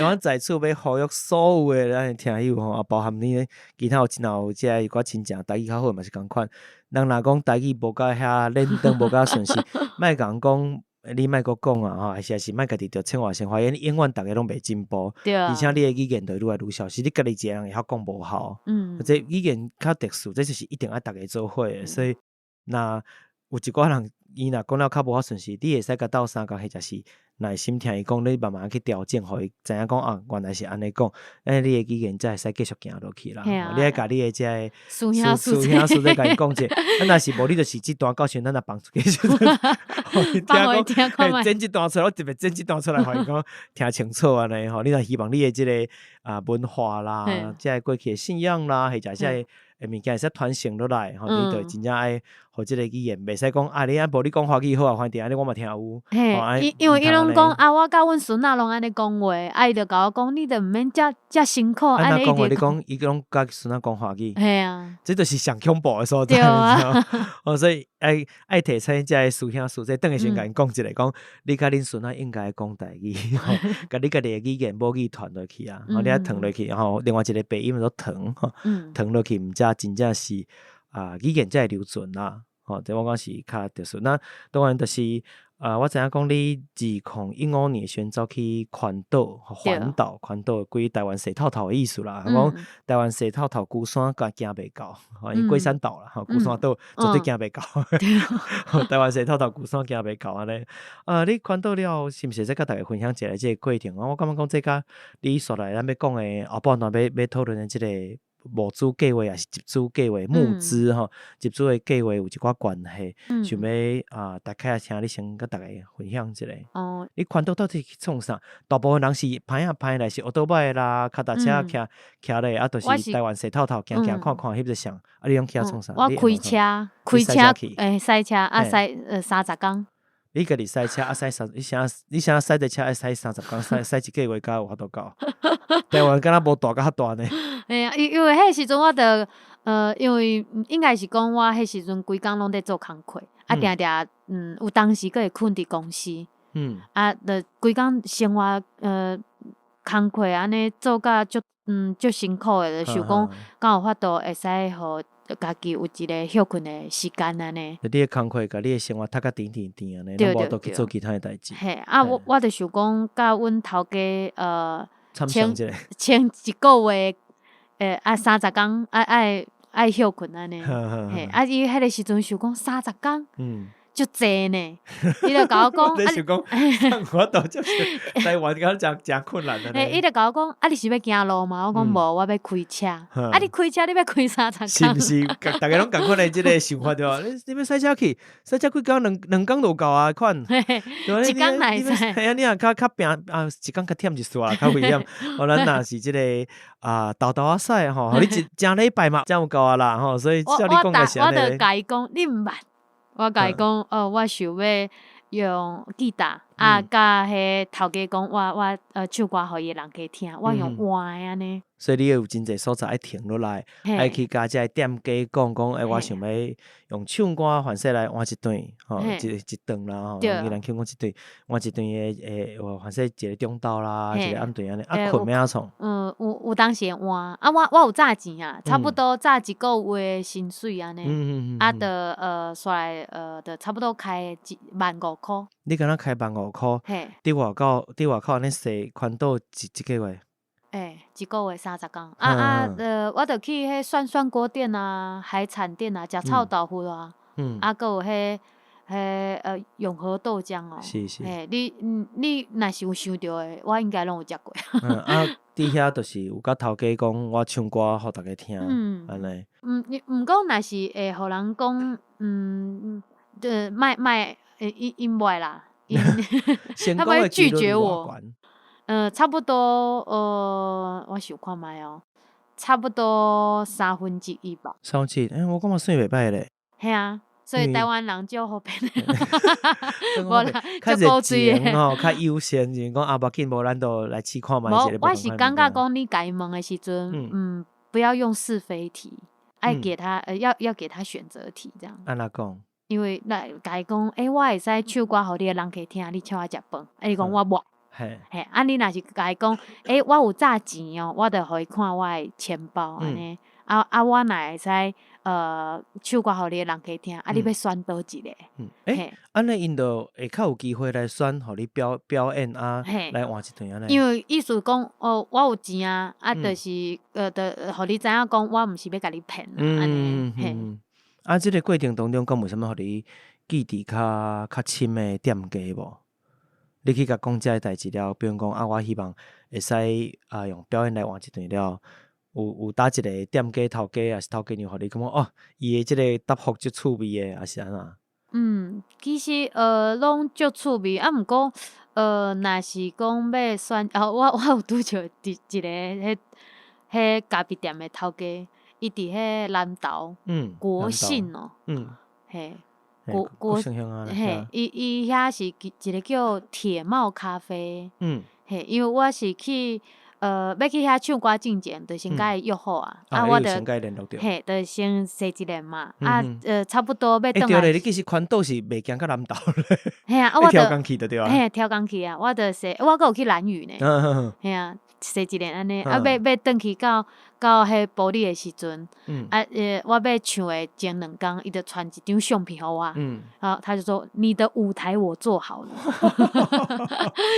我在此欲呼籲所有的咱的聽友吼，啊，包含你其他有真有遮一寡親情台語較好嘛是仝款。人若講台語無佮遐輪轉，無佮順勢，莫共講，你莫閣講啊吼，抑是莫家己著千話先發現，永遠逐个攏袂進步。而且你的語言就愈來愈消失，你家己一个人會曉講無效。這語言較特殊，這就是一定愛逐家做伙的。所以，若有一寡人伊若講了較無法順勢，你會使共鬥相共，或者是耐心聽伊講，你慢慢去調整，予伊知影講啊，原來是按呢講，按呢你的語言才會使繼續行落去啦。你愛共你的這个師兄師兄師姐共伊講者，啊，若是無你就是這段到時陣咱若放出去時陣，予伊聽講，剪這段出來，我特別剪這段出來，予伊講聽清楚按呢吼。你若希望你的這个啊文化啦，這个過去的信仰啦，或者這个物件會使傳承落來吼，你就真正愛予這个語言，袂使講啊，你啊無你講華語好啊，反正按呢我嘛聽有。嘿，因為伊攏講啊，我佮阮孫仔攏按呢講話，啊，伊就共我講，你著毋免遮遮辛苦，按呢一直講。你講伊攏佮孫仔講華語。嘿啊。這就是上恐怖的所在，對啊。哦，所以愛提醒這个師兄師姐，轉的時陣共𪜶講一下，講你佮恁孫仔應該講台語，吼，共你家己的語言母語傳落去啊，你愛傳落去，吼，另外一个白音叫做傳，吼，傳落去，毋才真正是啊語言才會留存啦，吼，這我講是較特殊。那當然就是啊，我知影講你2015年時陣走去環島，環島，環島規台灣踅透透的意思啦。講台灣踅透透，龜山共行袂到，因為龜山島啦，龜山島絕對行袂到。台灣踅透透，龜山行袂到按呢。啊，你環島了後，是毋是會使佮大家分享一下這個過程？我感覺講這佮你紲來咱欲講的後半段欲討論的這個募資計劃，抑是集資計劃，募資吼，集資的計劃有一寡關係，想欲啊，大概請你先佮大家分享一下。你環島到底去創啥？大部分人是歹仔歹來是歐多擺啦，跤踏車騎騎咧，啊，就是台灣踅透透行行看看翕一相。啊，你攏去遐創啥？我開車，開車，欸，駛車啊，駛30工。你家己駛車啊，駛三，你啥你啥駛台車愛駛30工，駛駛一個月才有法度到。台灣敢若無大甲較大呢？嘿啊，因為彼時陣我著因為應該是講我彼時陣規工攏佇做工課，啊，定定有當時閣會睏佇公司，啊，著規工生活工課按呢做甲足足辛苦的，就想講敢有法度會使予家己有一個歇睏的時間按呢。你的工課共你的生活讀甲甜甜甜按呢，攏無法度去做其他的代誌。嘿，啊，我著想講，佮阮頭家簽簽一個月，啊，三十工愛歇睏按呢。嘿，啊，伊彼個時陣想講三十工。足濟呢，伊就共我講，你想講，我都接受台灣敢誠誠困難的。嘿，伊就共我講，啊，你是欲行路嗎？我講無，我欲開車。啊，你開車，你欲開三十工？是毋是？逐家攏仝款的這個想法對無？你欲駛車去，駛車幾工兩工就夠啊款。一工會使。嘿啊，你若較較拚啊，一工較忝一絲啦，較危險。哦，咱若是這個啊，沓沓仔駛吼，予你一誠禮拜嘛，才有夠啊啦吼。所以照你講的是按呢。我就共伊講，你毋捌。我共伊講，哦，我想欲用吉他，啊，佮彼頭家講，我唱歌予伊的人家聽，我用換的按呢。所以你會有真濟所在愛停落來，愛去共這个店家講講，欸，我想欲用唱歌方式來換一頓，吼，一頓啦，吼，伊人唱講一頓，換一頓的，欸，方式一個中晝啦，一個暗頓按呢，啊，睏欲按怎創？嗯，有當時會換，啊，我有紮錢啊，差不多紮一個月的薪水按呢，啊，著煞來著差不多開1萬5箍。你敢若開萬五箍？佇外口佇外口按呢踅環島一個月？欸，一個月30工，啊啊，我著去彼涮涮鍋店啊、海產店啊，食臭豆腐啊，啊，閣有彼永和豆漿哦，嘿，你若是有想著的，我應該攏有食過。啊，佇遐就是有佮頭家講，我唱歌予逐家聽，按呢。毋過若是會予人講，莫莫，𪜶𪜶無愛啦，他會拒絕我。差不多，我想看覓哦，差不多三分之一吧。三分之一，欸，我感覺算袂䆀咧。嘿啊，所以台灣人足好騙的。無啦，較熱情吼，較友善，就是講啊，無要緊，無咱就來試看覓。無，我是感覺講你共伊問的時陣，不要用是非題，愛給他，要給他選擇題，這樣。按怎講？因為來共伊講，欸，我會使唱歌予你的人客聽，你請我食飯，啊，伊講我無。嘿，啊，你若是共伊講，欸，我有紮錢哦，我就予伊看我的錢包按呢，啊啊，我若會使唱歌予你的人客聽，啊，你欲選佗一个？欸，按呢𪜶就會較有機會來選，予你表演啊，來換一頓按呢。因為意思講，哦，我有錢啊，啊，就是就予你知影講，我毋是欲共你騙啊，按呢，嘿。啊，這個過程當中，敢有啥物予你記佇較較深的店家無？你去共講這个代誌了，比如講啊，我希望會使啊用表演來換一頓了，有佗一個店家頭家，抑是頭家娘，予你感覺哦，伊的這個答覆足趣味的，抑是按怎？嗯，其實攏足趣味，啊，毋過若是講欲選，啊，我有拄著一個彼咖啡店的頭家，伊佇彼南投，國姓哦，嘿。國國嘿，伊伊遐是一個叫鐵帽咖啡，嘿，因為我是去欲去遐唱歌進前，就先共伊約好啊，啊，我就嘿，就先踅一下嘛，啊，差不多欲轉來。對咧，你其實環島是袂行到南投咧，嘿啊，啊，我就佻工去就對啊，嘿，佻工去啊，我就踅，我閣有去蘭嶼呢，嘿啊，踅一輪按呢，啊，欲欲轉去到彼埔里的時陣，啊，我欲唱的前兩工，伊就傳一張相片予我，然後他就說你的舞台我做好了，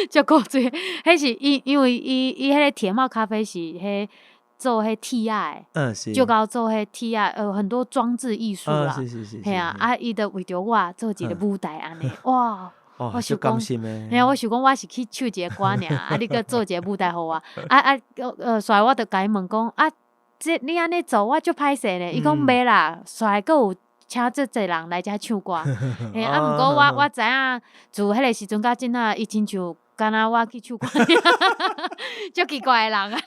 足古錐，彼是因為伊彼个鐵帽咖啡是彼做彼鐵仔的，就𠢕做彼鐵仔，很多裝置藝術啦，嘿啊，啊，伊就為著我做一個舞台按呢，哇！我想講，嘿啊，我想講我是去唱一个歌爾，啊，你閣做一个舞台予我，啊啊，煞來我就共伊問講，啊，這你按呢做我足歹勢呢，伊講袂啦，煞來閣有請足濟人來遮唱歌，嘿，啊，毋過我知影自彼个時陣到這仔，伊親像敢若我去唱歌，足奇怪的人按呢。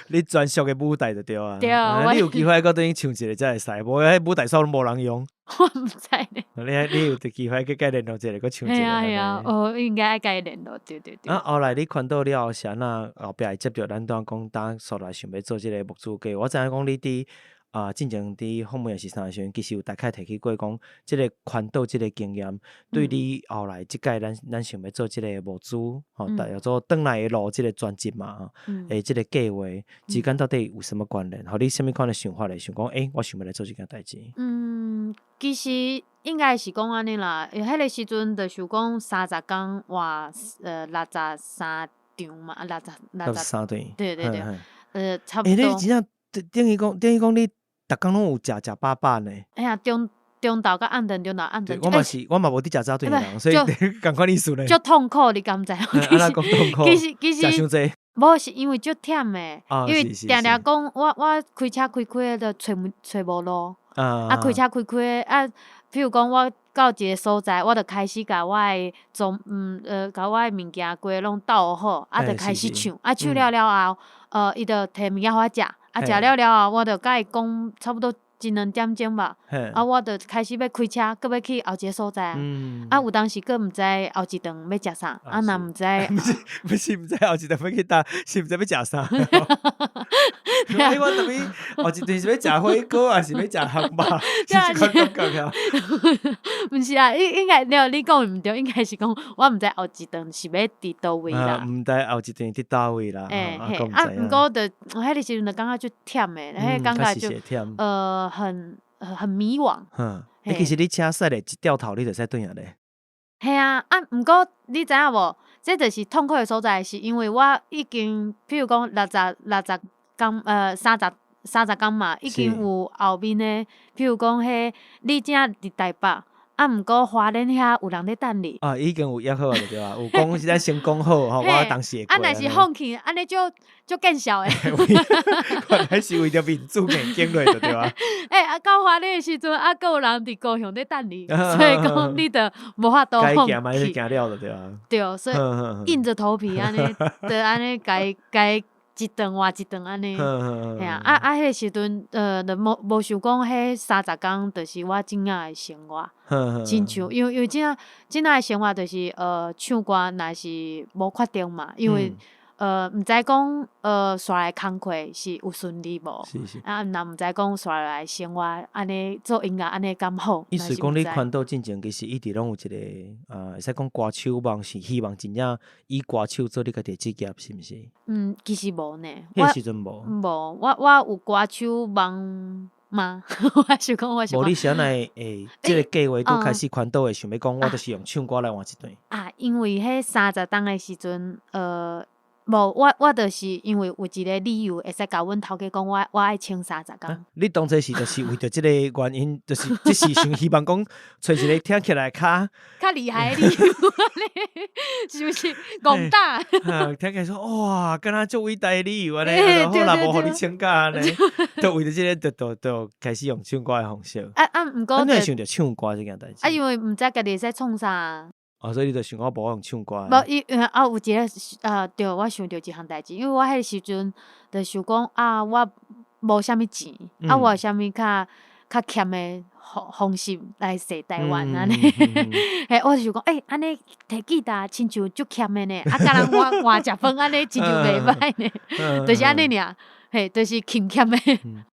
你專屬的舞台就對啊，對，你有機會閣轉去唱一个才會使，無彼舞台煞攏無人用。我毋知呢。你有機會去共伊聯絡一下，閣唱一下。嘿啊嘿啊，哦，應該愛共伊聯絡，對對對。啊，後來你環島了後是按怎後壁會接著咱拄仔講，當煞來想欲做這个募資計劃。我知影講你佇啊，進前佇訪問的時陣，其實有大概提起過講，這个環島這个經驗，對你後來這擺咱想欲做這个募資，吼，叫做轉來的路這个專輯嘛，吼，的這个計劃之間到底有啥物關聯？予你啥物款的想法來想講，欸，我想欲來做這件代誌。嗯，其實應該是講按呢啦，彼个時陣就想講30工換63場嘛，六十三頓，對對對，差不多。欸，你真正等於講你逐工攏有食食飽飽呢。哎呀，中晝佮暗頓，中晝暗頓。我嘛是，我嘛無佇食早頓的人，所以仝款意思呢。足痛苦，你敢知？按怎講痛苦？其實食傷濟。無是因為足忝的，因為定定講我開車開開的就揣無路，啊開車開開啊，比如講我到一个所在，我就開始共我的裝共我的物件規个攏鬥好，啊，就開始唱，啊，唱了了後，伊就提物件予我食，啊，食了了後，我就共伊講差不多一兩點鐘吧，啊，我就開始欲開車，閣欲去後一个所在啊，啊，有當時閣毋知後一頓欲食啥，啊，若毋知，毋是毋知後一頓欲去佗，是毋知欲食啥。欸，我踮彼後一頓是欲食火鍋，抑是欲食漢堡？是這款感覺啊？毋是啊，應該對，你講的毋對，應該是講我毋知後一頓是欲佇佗位啦。毋知後一頓佇佗位啦。欸嘿，啊，毋過就彼个時陣就感覺足忝的，彼个感覺就很迷惘。欸，其實你車駛咧一掉頭，你就使轉啊咧。嘿啊，啊，毋過你知影無？這就是痛苦的所在，是因為我已經，譬如講60工，30工嘛，已經有後面的，譬如講彼，你這佇台北，啊，毋過花蓮遐有人咧等你。啊，已經有約好了對吧？有講是咱先講好吼，我當時會過。啊，若是放棄，按呢足足見笑的。原來是為著面子硬經落對吧？欸，啊，到花蓮的時陣，啊，閣有人佇高雄咧等你，所以講你就無法度放棄。該行嘛，行了就對啊。對，所以硬著頭皮按呢，就按呢，共共一頓換一頓按呢，嘿啊，啊啊，彼个時陣，就無想講彼30工就是我這仔的生活，親像因為這仔的生活就是唱歌若是無確定嘛，因為毋知講煞來工課是有順利無，啊，若毋知講煞來生活按呢做音樂按呢敢好。意思講你環島進前其實一直攏有一个會使講歌手夢，是希望真正以歌手做你家己的職業，是毋是？嗯，其實無呢。彼個時陣無。無，我有歌手夢嗎？我想講，我想。無，你是按怎會這个計劃拄開始環島會想欲講，我就是用唱歌來換一頓。啊，因為彼30冬的時陣，無，我就是因為有一个理由會使共阮頭家講，我愛請30工。你當初是就是為著這个原因，就是這是想希望講，揣一个聽起來較較厲害的理由，是毋是？戇膽。聽起來說哇，敢若足偉大的理由按呢，好啦，無予你請假按呢，就為著這个，就開始用唱歌的方式。啊啊，毋過，你會想著唱歌這件代誌？啊，因為毋知家己會使創啥。哦，所以你就想講無用唱歌。無，伊啊有一个對，我想著一項代誌，因為我彼個時陣就想講啊，我無啥物錢，啊，我有啥物較較儉的方式來踅台灣按呢。嘿，我就想講，欸，按呢提吉他親像足欠的呢，啊，佮人換換食飯按呢，親像袂䆀呢，就是按呢爾，嘿，就是欠欠的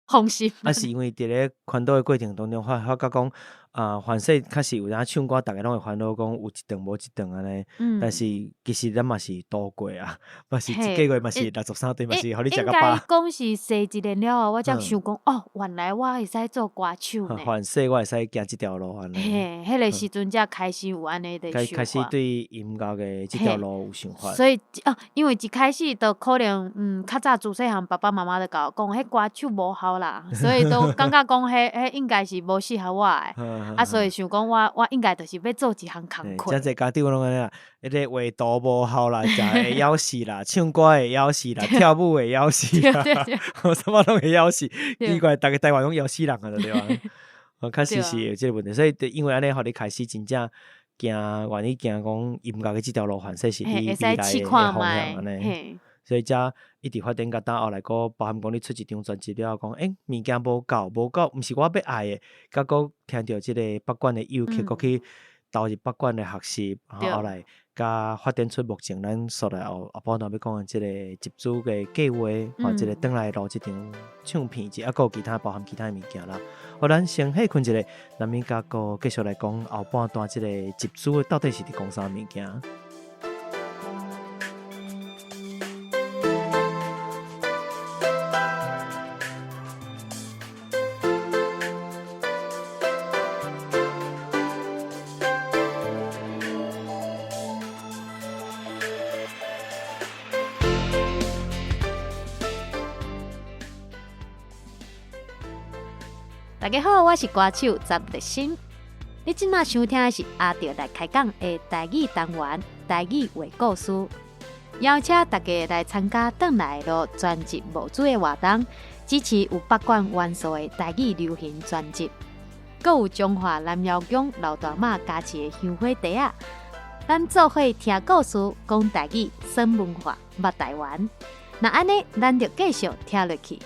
方式。啊，是因為佇咧環島的過程當中，發發覺講，啊，凡勢確實有影唱歌，逐家攏會煩惱講有一頓無一頓按呢。但是其實咱嘛是度過啊，嘛是一個月嘛是63頓，嘛是予你食較飽。應該講是踅一年了後，我才想講，哦，原來我會使做歌手呢。凡勢我會使行這條路按呢。嘿，彼个時陣才開始有按呢的想法。開始對音樂的這條路有想法。所以啊，因為一開始就可能，較早自細漢爸爸媽媽就共我講，彼歌手無效啦，所以都感覺講，彼應該是無適合我的。啊，所以想講我應該就是欲做一項工課。遮濟家長攏按呢啦，彼个畫圖無效啦，食會枵死啦，唱歌會枵死啦，跳舞會枵死啦，啥物攏會枵死。奇怪，逐个台灣攏枵死人啊，對吧？確實是有這個問題，所以因為按呢，予你開始真正行，願意行講音樂的這條路，凡勢是你未來的方向按呢。所以才一直發展到今後來，閣包含講你出一張專輯了後，講欸物件無夠，無夠，毋是我欲愛的，閣閣聽著這個北管的樂曲，閣去投入北管的學習，然後後來佮發展出目前咱煞來後後半段欲講的這個集資的計劃，吼，這個轉來的路這張唱片，抑閣有其他包含其他的物件啦。好，咱先歇睏一下，咱咪佮閣繼續來講後半段這個集資到底是佇講啥物件。大家好，我是歌手詹立新。你這馬收聽的是阿著來開講的台語單元，台語話故事。邀請大家來參加轉來的路專輯募資的活動，支持有北管元素的台語流行專輯，閣有彰化南瑤宮老大媽加持的香火茶仔。咱做伙聽故事，講台語，耍文化，捌台灣。那按呢，咱就繼續聽落去。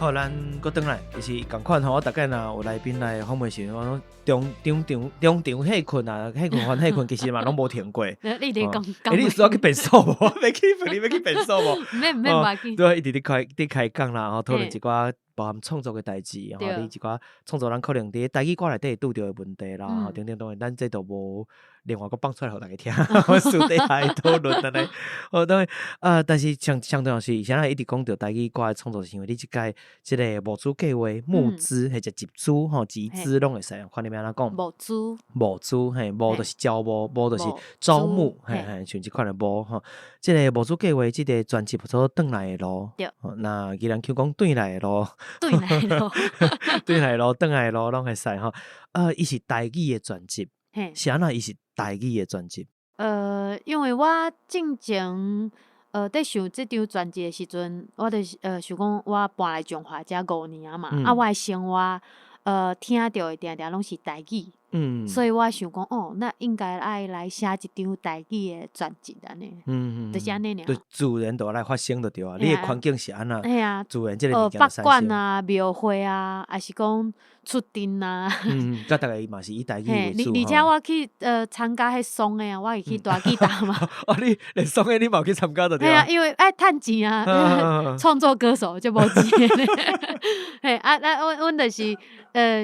好，咱閣轉來，其實仝款吼，我逐擺若有來賓來訪問時，我攏中中場中場歇睏啊，歇睏還歇睏，其實嘛攏無停過。你咧講，欸，你有需要去便所無？我欲去問你欲去便所無？免免無要緊。對，一直佇開講啦，吼，討論一寡包含創作的代誌，吼，你一寡創作人可能佇台語歌內底會拄著的問題啦，吼，等等，當然咱這都無另外閣放出來予大家聽，私底下討論按呢。哦，當然，啊，但是上上重要是，啥人一直講著台語歌的創作，是因為你這擺這個募資計劃募資或者集資吼，集資攏會使，看你欲按怎講。募資。募資嘿，募就是招募，募就是招募，嘿嘿，像這款的募吼。這個募資計劃，這個專輯叫做轉來的路。對。那既然 Q 講轉來的路，轉來的路，轉來的路，轉來的路攏會使吼。伊是台語的專輯，是按怎伊是台語的專輯？因為我進前，佇想這張專輯的時陣，我就是想講我搬來彰化遮5年啊嘛，啊，我的生活，聽著的定定攏是台語。所以我想講，哦，那應該愛來寫一張台語的專輯按呢，就是按呢爾。就自然就來發生就對啊，你的環境是按怎，自然這個物件北管啊、廟會啊，抑是講出陣啊。佮逐个嘛是以台語為主。而且我去參加彼喪的啊，我會去彈吉他嘛。哦，你連喪的你嘛有去參加就對啊。嘿啊，因為愛趁錢啊，創作歌手就無錢。嘿，啊，阮就是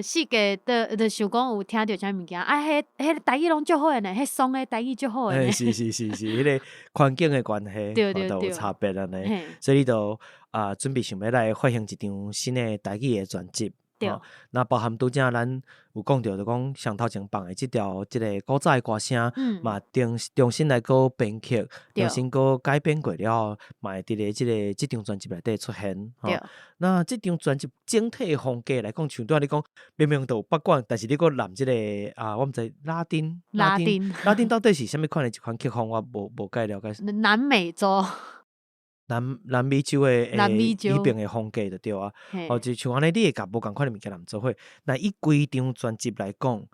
四界都就想講有聽著啥物件，啊，彼彼台語攏足好的呢，彼喪的台語足好的呢。是是是是，彼个環境的關係，都有差別按呢。所以你就啊，準備想欲來發行一張新的台語的專輯。對。那包含拄才咱有講著，就講上頭前放的這條這个古早的歌聲，嘛重新來閣編曲，重新閣改編過了後，嘛會佇咧這个這張專輯內底出現。那這張專輯整體的風格來講，像拄仔你講，明明都有北管，但是你閣攬這个啊，我毋知拉丁，拉丁，拉丁到底是啥物款的一款曲風，我無介了解。南美洲。南美洲的彼爿的風格就對啊。哦，就像按呢，你會共無仝款的物件攬做伙。那以規張專輯來講，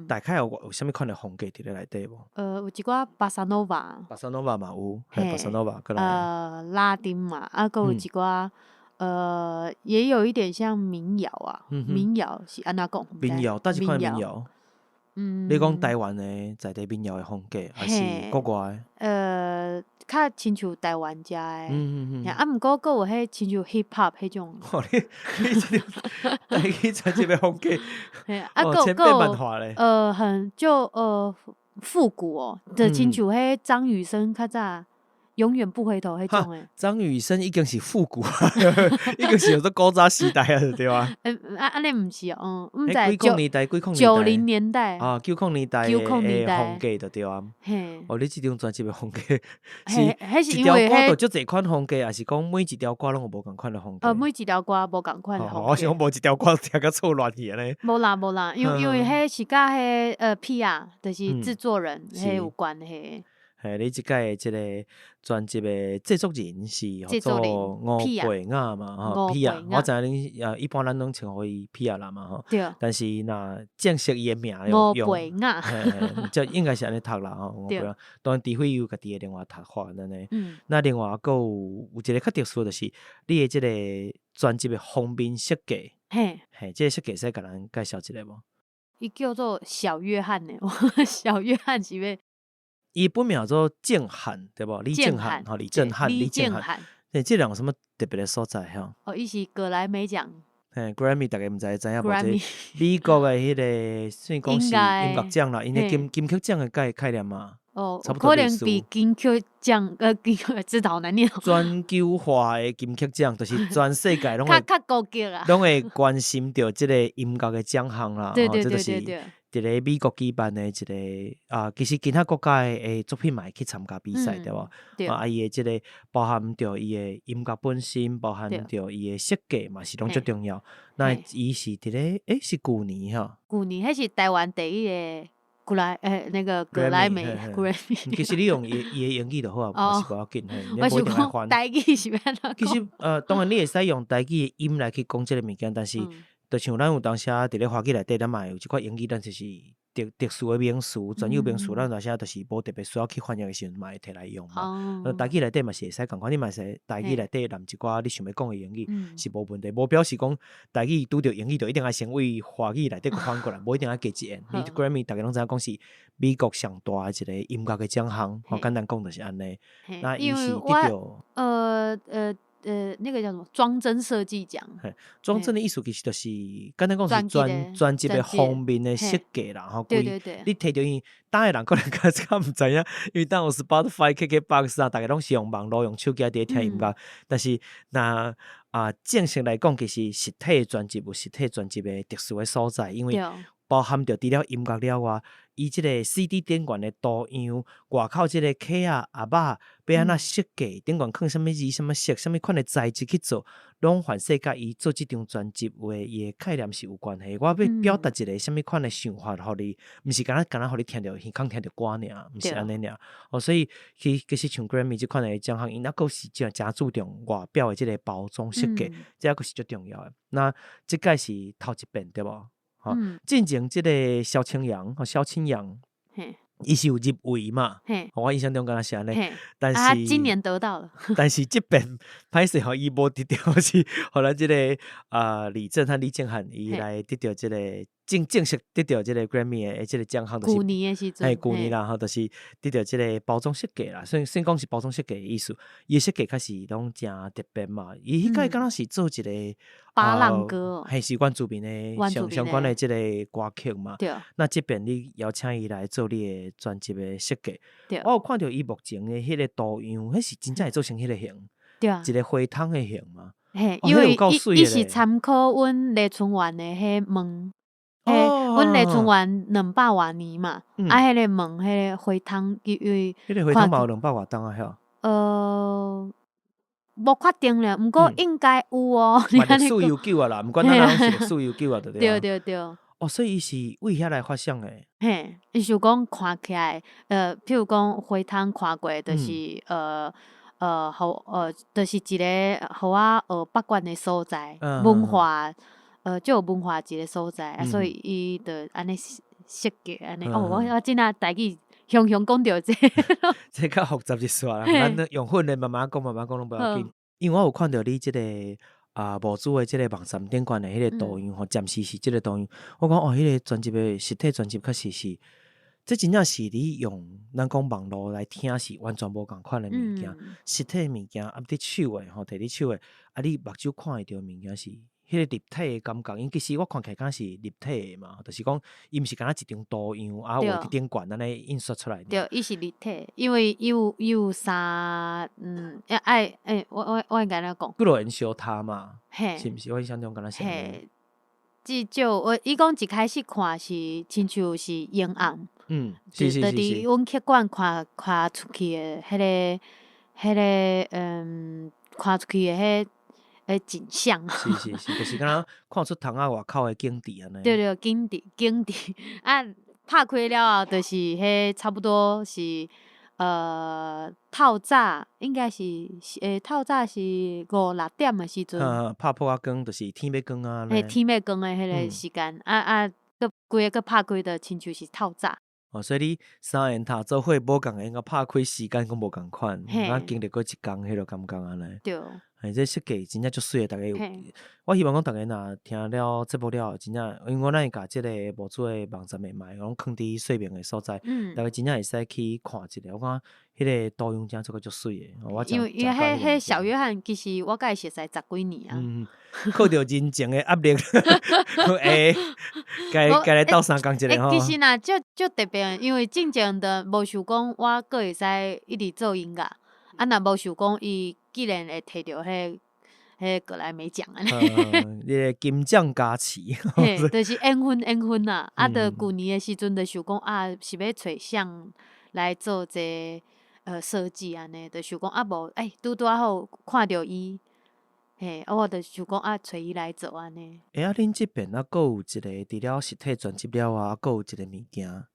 大概有啥物款的風格佇咧內底無？有一寡巴薩諾瓦。巴薩諾瓦嘛有，嘿，巴薩諾瓦閣來。拉丁嘛，啊，閣有一寡，也有一點像民謠啊，民謠是按怎講？民謠，佗一款民謠？你講台灣的在地民謠的風格，還是國外的？較親像台灣遮的，啊，毋過閣有彼親像 hip hop 彼種。哦，你這個台語專輯的風格，啊，閣千變萬化咧。很就復古哦，就親像彼張雨生較早永遠不回頭彼種的。張雨生已經是復古啊，已經是叫做古早時代啊，對吧？啊，按呢毋是哦，毋知幾空年代，幾空90年代啊，90年代的風格就對啊。哦，你這張專輯的風格是一條歌就足濟款風格，還是講每一條歌攏有無仝款的風格？每一條歌無仝款的風格。我想講無一條歌聽甲錯亂去按呢。無啦無啦，因為彼是佮彼P.R. 就是製作人彼有關係。嘿，你這擺的這个專輯的製作人是號做吳培雅嘛？吼，皮亞，我知影恁一般咱攏稱呼伊皮亞啦嘛，吼。對。但是若正式伊的名吳培雅，這應該是按呢讀啦，吼。吳培雅，當然除非有家己的另外讀法按呢。那另外閣有一个較特殊，就是你的這个專輯的封面設計。嘿，這个設計師共咱介紹一下無？伊叫做小約翰呢，小約翰是欲？伊本名做正翰，對無？李正翰，吼，李正翰，李正翰。欸，這兩有啥物特別的所在？吼？哦，伊是格萊美獎。嘿，Grammy 大家毋知知影無？這美國的彼个算講是音樂獎啦，𪜶的金曲獎的概念嘛。哦，可能比金曲獎金曲這好難念。全球化的金曲獎，就是全世界攏會較高級啦，攏會關心著這個音樂的獎項啦。這就是佇咧美國舉辦的一个啊，其實其他國家的作品嘛會去參加比賽，對無？啊，伊的這个包含著伊的音樂本身，包含著伊的設計嘛，是攏足重要。那伊是佇咧，欸，是舊年吼？舊年，彼是台灣第一个格萊，那個格萊美，格萊美。其實你用伊的英語就好啊，無是無要緊，嘿，你無一定愛翻。台語是欲按怎其實，當然你會使用台語的音來去講這个物件，但是，就像咱有當時佇咧華語內底，咱嘛會有一寡英語，咱就是特殊的名詞、專有名詞，咱有時就是無特別需要去翻譯的時陣，嘛會摕來用嘛。台語內底嘛是會使仝款，你嘛會使台語內底攬一寡你想欲講的英語，是無問題。無表示講台語拄著英語就一定愛先為華語內底閣翻過來，無一定愛加一言。你 Grammy 逐家攏知影講是美國上大的一个音樂的獎項，吼，簡單講就是按呢。那伊是得著那個叫什麼裝幀設計獎？裝幀的意思其實就是簡單講是專輯的封面的設計啦，吼。你提著伊，當的人可能較毋知影，因為當有 Spotify、KKBox 啊，逐家攏是用網路、用手機佇咧聽音樂。但是若啊正式來講，其實實體專輯有實體專輯的特殊的所在，因為包含著除了音樂了外，伊這个 CD 頂懸的圖樣，外口這个殼仔盒仔欲按怎設計，頂懸囥啥物字、啥物色、啥物款的材質去做，攏凡勢佮伊做這張專輯有的伊的概念是有關係。我欲表達一个啥物款的想法，予你，毋是干焦干焦予你聽著耳空聽著歌爾，毋是按呢爾。哦，所以其實像 Grammy 這款的獎項，𪜶猶閣是誠注重外表的這个包裝設計，這猶閣是足重要的。那這擺是頭一遍對無？吼，進前這个蕭清揚，蕭清揚，伊是有入圍嘛？我印象中敢若是按呢，但是今年得到了。但是這遍歹勢吼，伊無得著是，予咱這个李正翰、李正翰伊來得著這个正式得著這个 Grammy 的這个獎項，就是舊年的時陣，嘿，舊年啦吼，就是得著這个包裝設計啦。雖講是包裝設計的意思，伊的設計確實攏誠特別嘛。伊彼擺敢若是做一个芭樂歌，嘿，是原住民的相關的這个歌曲嘛。那這遍你邀請伊來做你的專輯的設計，我有看著伊目前的彼个圖樣，彼是真正會做成彼个形，對啊，一个花筒的形嘛。嘿，哦，因為彼有夠伊伊是媠的咧。參考阮麗春園的彼門，彼阮麗春園200外年嘛，啊，彼个門，彼个火筒，因為彼個火筒嘛有兩百外冬啊，遐。無確定咧，毋過應該有哦。嘛歷史悠久啊啦，毋管哪攏是歷史悠久啊，對對對對。哦，所以伊是為遐來發想的。嘿，伊想講看起來，譬如講火筒看過，就是，予就是一個予我學八卦的所在，文化，足有文化一個所在，啊，所以伊就按呢設計按呢。哦，我這若台語雄雄講著這個。這較複雜一絲啦，咱用訓練慢慢講，慢慢講攏無要緊。因為我有看著你這個啊，模組的這個網站頂懸的彼個圖樣吼，暫時是這個圖樣。我講哦，彼個專輯的實體專輯確實是，這真正是你用咱講網路來聽是完全無仝款的物件。實體的物件啊，佇手的吼，提佇手的，啊，你目睭看會著的物件是彼個立體的感覺。因其實我看起來敢是立體的嘛，就是講伊毋是干焦一張圖樣啊，畫佇頂懸按呢印刷出來。對，伊是立體，因為伊有三，愛，欸，我應該按怎講？幾落緣相疊嘛，是毋是？我印象中敢若是按呢。至少我伊講一開始看是親像是陰暗，就佇阮客館看看出去的彼個，看出去的彼景象。是是是，就是敢若看出窗仔外口的景致按呢。對對，景致景致啊，拍開了後，就是彼差不多是透早，應該是透早是五六點的時陣。拍破仔光，就是天欲光啊。嘿，天欲光的彼個時間，啊啊，閣規个閣拍開，就親像是透早。哦，所以你三煙塔做伙無仝的，應該拍開時間閣無仝款，啊，經歷過一工彼個感覺按呢。對。嘿，這設計真正足媠的，逐家有。我希望講逐家若聽了節目了後，真正，因為我咱會共這个模組的網站的嘛，攏囥佇說明的所在，逐家真正會使去看一下。我感覺彼個圖樣真做閣足媠的，我因為因為彼彼小約翰其實我佮伊熟似十幾年啊。靠著人情的壓力，會共共來鬥相共一下吼。其實若足足特別，因為進前就無想講我閣會使一直做音樂，啊，若無想講伊既然會提著彼格萊美獎按呢。你個金獎加持。嘿，就是緣分緣分啦。啊，就舊年的時陣就想講啊，是欲揣誰來做這設計按呢，就想講啊無，欸，拄拄仔好看著伊，嘿，啊，我就想講啊，揣伊來做按呢。欸，啊，恁這邊啊，閣有一個除了實體專輯了啊，閣有一個物件，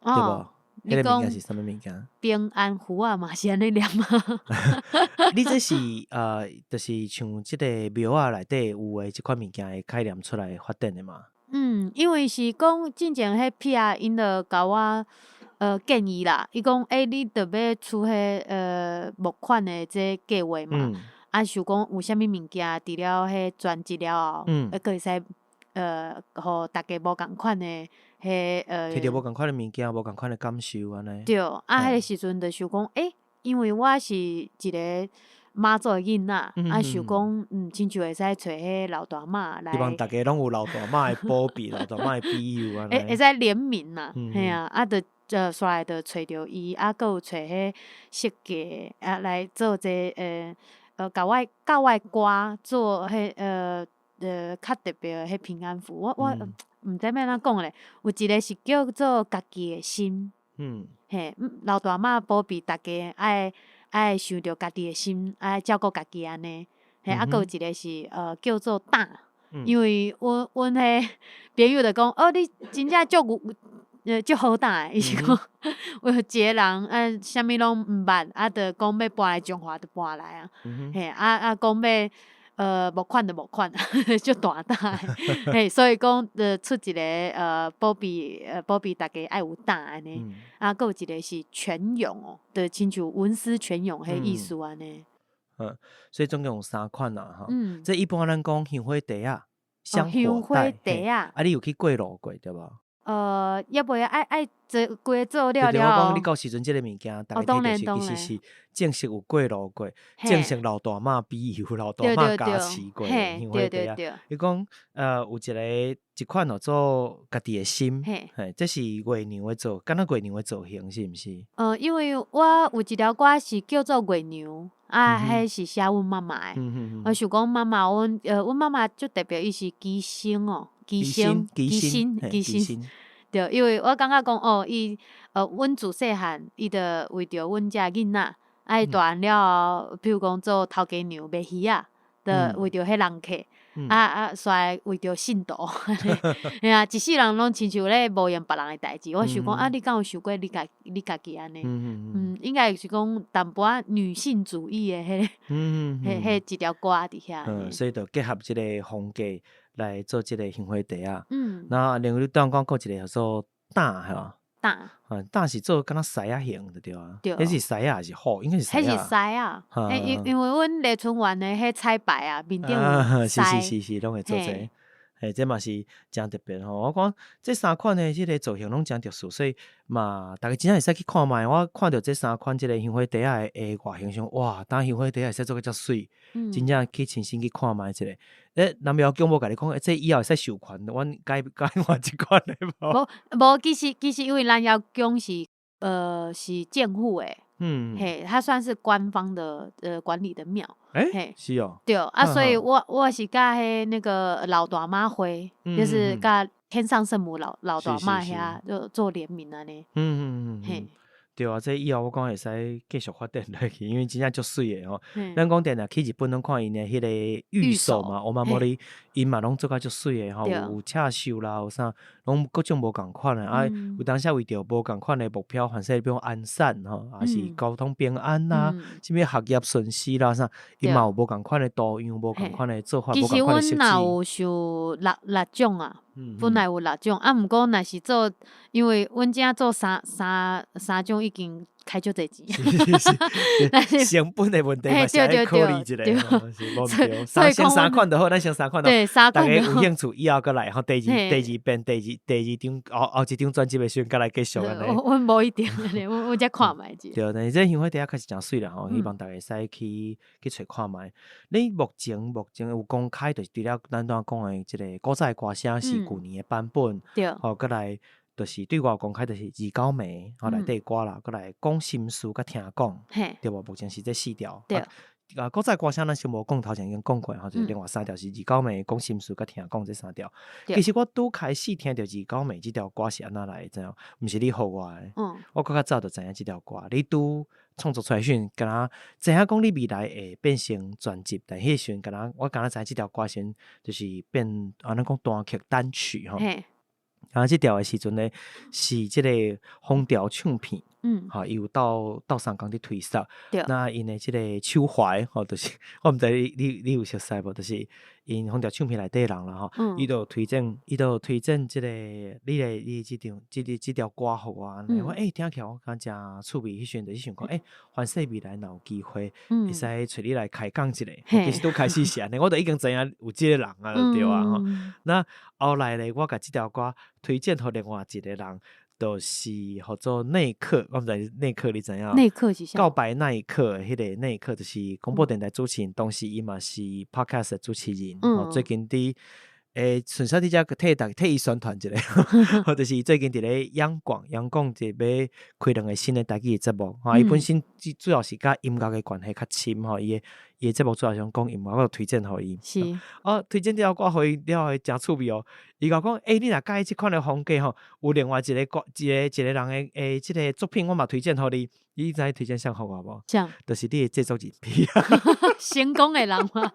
對無？彼個物件是啥物物件？平安符仔嘛，是按呢念嗎？你這是就是像這個廟仔內底有的這款物件的概念出來發展的嘛？嗯，因為是講進前彼撇𪜶就共我建議啦，伊講欸，你著欲出彼募款的這計劃嘛，啊，想講有啥物物件，除了彼專輯了後，閣會使予逐家無仝款的彼。摕著無仝款的物件，無仝款的感受按呢。對，啊，彼个時陣就想講，欸，因為我是一個媽祖的囡仔，啊，想講，親像會使揣彼老大媽來。希望逐家攏有老大媽的保庇，老大媽的庇佑按呢。會使聯名啦，嘿啊，啊，就煞來就揣著伊，啊，閣有揣彼設計啊來做這共我的歌做彼較特別的彼平安符，我毋知欲按怎講咧，有一個是叫做家己的心，嘿，老大媽保庇逐家愛愛想著家己的心，愛照顧家己按呢，嘿，啊，閣有一個是叫做膽，因為阮彼朋友就講，哦，你真正足有足好膽的，伊是講有一個人啊，啥物攏毋捌，啊，就講欲搬來彰化就搬來啊，嘿，啊啊，講欲募款就募款，足大膽的，嘿，所以講出一個保庇逐家愛有膽按呢，啊，閣有一個是泉湧哦，就親像文思泉湧彼意思按呢。嗯，所以總共有三款啦，吼。這一般咱講香火袋仔，香火袋仔，啊，你有去過路過對無？猶未愛愛做規個做了了。我講你到時陣這个物件，逐家提著是其實是正式有過路過，正式老大媽庇佑、老大媽加持過的香火袋仔。伊講有一个一款叫做家己的心，嘿，這是月娘的造，敢若月娘的造型是毋是？因為我有一條歌是叫做月娘。啊，彼是寫阮媽媽的。我想講媽媽，阮媽媽足特別，伊是乩身哦，乩身，乩身，乩身。對，因為我感覺講哦，伊阮自細漢，伊就為著阮遮囡仔，啊，伊大漢了後，比如講做頭家娘賣魚仔，就為著彼人客。啊啊，煞為著信徒，嘿啊，一世人攏親像咧無閒別人的代誌。我想講啊，你敢有想過你家己按呢？嗯，應該是講淡薄仔女性主義的彼個，彼一條歌佇遐。嗯，所以就結合這個風格來做這個香火茶仔。那另外你當講閣一個叫做膽係嘛？膽。啊，膽是做敢若獅仔形就對啊。對。彼是獅仔還是虎？應該是獅仔。彼是獅仔。因為阮麗春園的彼彩排啊，面頂有獅。是是是是，攏會做這個。嘿，這嘛是誠特別吼。我講這三款的這個造型攏誠特殊，所以嘛，逐家真正會使去看覓。我看著這三款這個香火茶仔的外形上，哇，當香火茶仔會使做甲遮媠，真正去親身去看覓一下。欸，南瑤宮無共你講，這以後會使授權，阮改改換這款的無？無無，其實因為南瑤宮是政府的，嘿，它算是官方的管理的廟。欸，是哦。對啊，所以我是佮彼那個老大媽會，就是佮天上聖母老大媽遐就做聯名按呢。嘿。對啊，這以後我講會使繼續發展落去，因為真正足媠的吼。咱講定定去日本攏看𪜶的彼個御守嘛，お守り，𪜶嘛攏做甲足媠的吼，有刺繡啦，有啥，攏各種無仝款的。啊，有當時為著無仝款的目標，凡勢比如安善吼，抑是交通平安啦，啥物學業順遂啦啥，𪜶嘛有無仝款的圖樣，無仝款的做法，無仝款的設計。其實阮若有想六種啊。本來有六種，啊，毋過若是做，因為阮遮做三種已經開足濟錢。成本的問題嘛是愛考慮一下，是無毋對。先三款就好，咱先三款就好。逐家有興趣以後閣來吼，第二遍、第二張後一張專輯的時陣，閣來繼續按呢。阮無一定，阮才看覓者。對，但是這香火茶仔確實誠媠啦吼，希望逐家會使去揣看覓。你目前有公開，就是除了咱拄仔講的這個古早的歌聲是舊年的版本，吼，閣來就是對外公開就是二九暝，吼內底歌啦，閣來講心事佮聽講，對無？目前是這四條。啊，古早歌聲咱先無講，頭前已經講過吼，就是另外三條是二九暝、講心事佮聽講這三條。其實我拄開始聽著二九暝這條歌是按怎來的，知影？毋是你予我的，我閣較早就知影這條歌。你拄創作出來時陣，敢若知影講你未來會變成專輯，但彼個時陣敢若我敢若知影這條歌先就是變按怎講單曲單曲吼。啊，這條的時陣呢，是這個風調唱片，吼，伊有鬥相共佇推銷。那𪜶的這個秋懷吼，就是我毋知你有熟似無？就是𪜶風調唱片內底人啦吼，伊就推薦這個你的這張這個這條歌予我，我欸聽起來我感覺誠趣味，彼時陣就是想講，欸，凡勢未來若有機會，會使揣你來開講一下。其實拄開始是按呢，我都已經知影有這個人啊，就對啊吼。那後來咧，我共這條歌推薦予另外一個人，就是號做內克，我毋知內克你知影？內克是啥？告白那一刻，彼個內克就是廣播電臺主持人，同時伊嘛是 podcast 的主持人。最近佇順勢佇遮替伊宣傳一下，或者是最近佇咧央廣就欲開兩個新的台語的節目，吼，伊本身主要是佮音樂的關係較深吼，伊的節目主要想講音樂，我就推薦予伊。哦，推薦了歌予伊了後，誠趣味哦。伊共我講，欸，你若佮意這款的風格吼，有另外一個歌，一個人的這個作品，我嘛推薦予你。你知影推薦啥予我無？啥？就是你的製作人皮。成功的人嗎？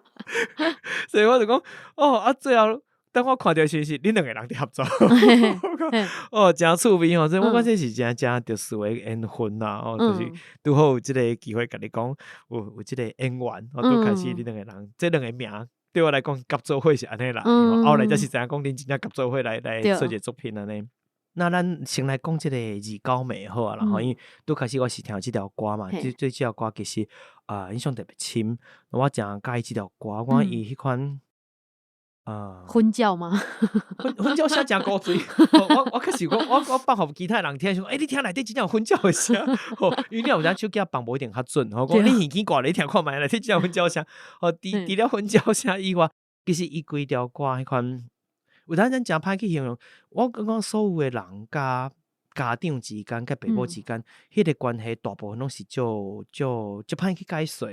所以我就講，哦，啊，最後當我看著時是恁兩個人佇合作，哦，誠趣味吼！這我感覺這是誠誠特殊的緣分啦，哦，就是拄好有這個機會共你講，有這個緣緣，哦，拄開始恁兩個人，這兩個名對我來講合做伙是按呢來，後來才是知影講恁真正合做伙來做一個作品按呢。那咱先來講這個二九暝好啊啦，吼，因為拄開始我是聽這條歌嘛，這條歌其實啊印象特別深，我誠佮意這條歌，我伊彼款啊，婚教嗎？婚教聲誠古錐，我確實講，我放予其他人聽，想講，欸，你聽內底真正有婚教的聲，吼，因為你有影手機放無一定較準，吼，講你耳機掛咧聽看覓，內底真正有婚教聲，吼，除了婚教聲以外，其實伊規條歌彼款，有當陣誠歹去形容，我感覺所有的人佮家長之間佮爸母之間，彼個關係大部分攏是足足足歹去解說，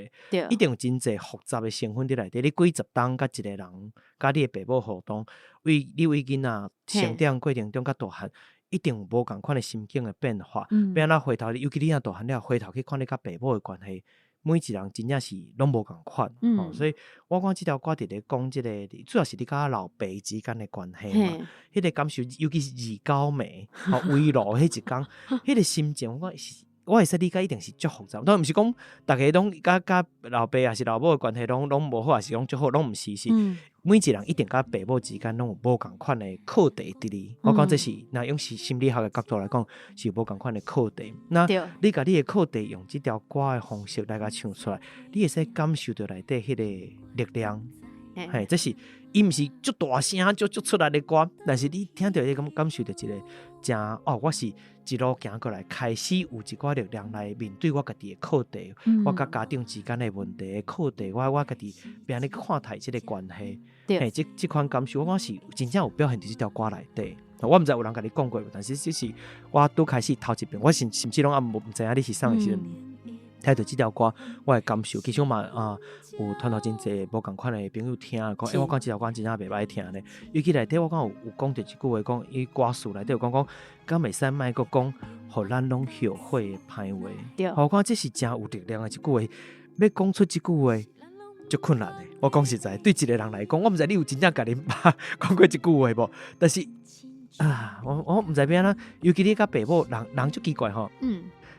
一定有真濟複雜的成分佇內底。你幾十冬佮一個人，佮你的爸母互動，為你為囡仔成長過程中較大漢，一定有無仝款的心境的變化。欲按怎回頭，尤其你若大漢了，回頭去看你佮爸母的關係，每一人真正是攏無仝款。所以我感覺這條歌佇咧講這個，主要是你佮老爸之間的關係嘛。彼個感受，尤其是二九暝，吼圍爐彼一工，彼個心情，我是我會使理解，一定是足複雜。當然毋是講逐家攏佮佮老爸抑是老母的關係攏攏無好，抑是攏足好，攏毋是是。每一個人一定佮爸母之間攏有無仝款的課題佇咧。我講這是若用是心理學的角度來講，是有無仝款的課題。那你共你的課題用這條歌的方式來共唱出來，你會使感受著內底彼個力量。嘿，這是伊毋是足大聲、足足出來的歌，但是你聽著會感感受著一個誠哦，我是一路行過來，開始有一寡力量來面對我家己的課題，我佮家長之間的問題的課題，我我家己欲按怎看待這個關係。嘿，這這款感受，我感覺是真正有表現佇這條歌內底。我毋知有人共你講過無，但是這是我拄開始頭一遍，我甚甚至攏猶無毋知影你是啥的時陣。聽著這條歌，我的感受，其實我嘛啊有傳予真濟無仝款的朋友聽，講，欸，我感覺這條歌真正袂歹聽咧。尤其內底我感覺有有講著一句話，講伊歌詞內底有講講，敢會使莫閣講，予咱攏後悔的歹話。我感覺這是誠有力量的一句話，欲講出這句話足困難的。我講實在，對一個人來講，我毋知你有真正共恁爸講過這句話無？但是啊，我我毋知欲按怎，尤其你佮爸母人人足奇怪吼。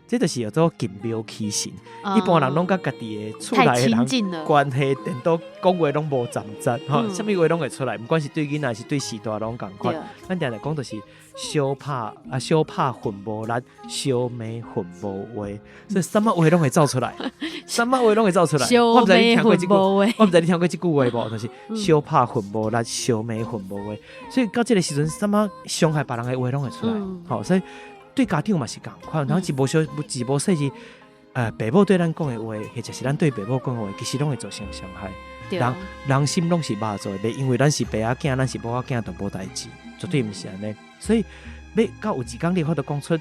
這就是叫做近廟欺神。一般人攏佮家己的厝內的人關係，顛倒講話攏無摠節，吼，啥物話攏會出來，毋管是對囡仔，抑是對序大攏仝款。咱定定講就是相拍啊，相拍混無力，相罵混無話，所以啥物話攏會走出來，啥物話攏會走出來。我毋知你聽過這句，我毋知你聽過這句話無？就是相拍混無力，相罵混無話。所以到這個時陣，啥物傷害別人的話攏會出來，吼，所以。對家長嘛是仝款，人一無小一無細膩，爸母對咱講的話，或者是咱對爸母講的話，其實攏會造成傷害。人人心攏是肉做的，袂因為咱是爸仔囝，咱是母仔囝就無代誌，絕對毋是按呢。所以，欲到有一工你有法度講出，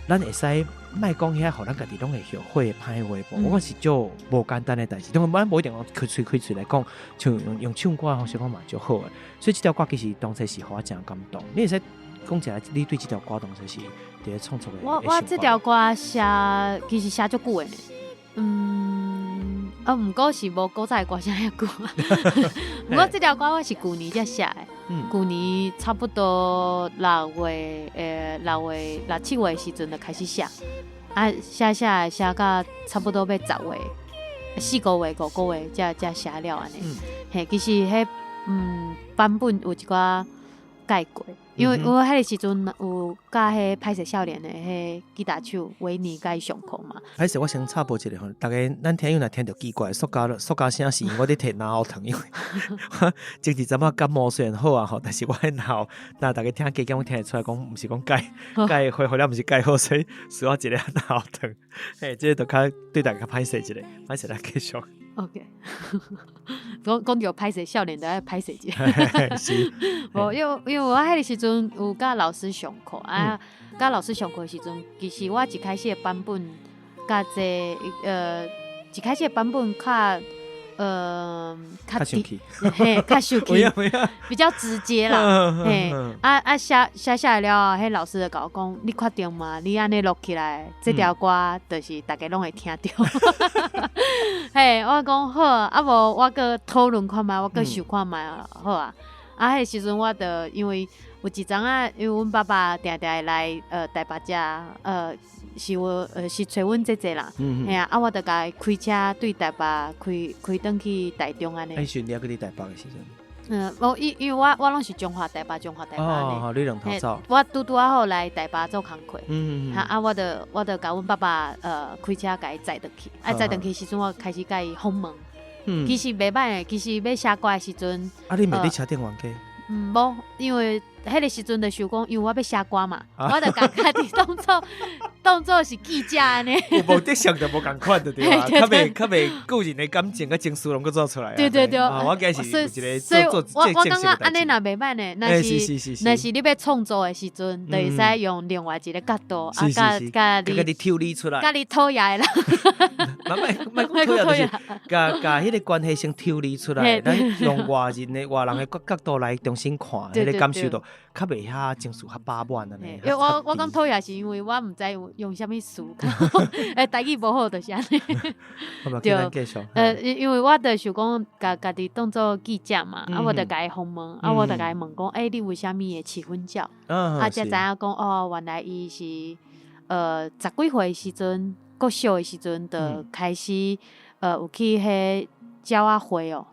咱會使莫講遐，予咱家己攏會後悔的歹話無？我講是足無簡單的代誌，當然咱無一定講開喙開喙來講，像用用唱歌的方式講嘛足好的。所以這條歌其實當初是予我誠感動。你會使講一下，你對這條歌當初是佇咧創作的？我我這條歌寫其實寫足久的呢，嗯，啊，毋過是無古早的歌聲遐久。毋過這條歌我是舊年才寫的，舊年差不多六月，六月六七月的時陣就開始寫，啊，寫寫寫到差不多欲十月，四個月五個月才才寫了按呢。嘿，其實彼版本有一寡改過，因為我彼個時陣有佮彼歹勢少年的彼吉他手維尼共伊上課嘛。歹勢，我先插播一下吼，逐家咱聽友若聽著奇怪，塑膠塑膠聲是因為我佇摕咽喉糖，因為我前一陣仔感冒雖然好啊吼，但是我的喉，若逐家聽加減，我聽會出來講，毋是講改改恢復了，毋是蓋好，所以需要一個咽喉糖。嘿，這個就較對逐家較歹勢一下，歹勢來繼續。 OK，講講著歹勢少年，就愛歹勢一下。是，無，因為因為我彼個時陣有佮老師上課啊，佮老師上課的時陣，其實我一開始的版本，佮這一開始的版本較較生氣，嘿，較生氣，比較直接啦，嘿，啊啊寫寫下來了後，彼老師就共我講，你確定嗎？你按呢錄起來，這條歌就是逐家攏會聽著。嘿，我講好，啊無我閣討論看覓，我閣想看覓，好啊。啊，彼個時陣我就因為有一陣仔，因為阮爸爸定定會來台北遮，是我是揣阮姐姐啦，嘿啊，啊我就共伊開車對台北開開轉去台中按呢。彼時陣你猶閣佇台北的時陣？嗯，無因因為我我攏是彰化台北彰化台北按呢。哦，你兩頭走。我拄拄仔好來台北做工課，啊我就我就共阮爸爸開車共伊載轉去，啊載轉去時陣我開始共伊訪問。其實袂歹的，其實欲寫歌的時陣。啊，你袂佇車頂冤家？嗯，無，因為彼个時陣就想講，因為我欲寫歌嘛，我就共家己當做是記者按呢。有目的性就無仝款就對啊，較袂個人的感情佮情緒攏閣做出來。對對對，我今日是有一個做所以我感覺按呢若袂䆀呢，若是你欲創作的時陣，就會使用另外一個角度，啊，共共你抽離出來，共你討厭的人。莫講討厭，就是共共彼個關係先抽離出來，咱用外人的角度來重新看，彼個感受度較袂遐情緒較飽滿按呢。因為我講討厭是因為我毋知用啥物詞，欸，台語無好就是按呢。對，因為我就想講，共家己當做記者嘛，啊，我就共伊訪問，啊，我就共伊問講，欸，你為啥物會飼粉鳥？啊，才知影講，哦，原來伊是十幾歲時陣，國小的時陣就開始，有去彼鳥仔會哦，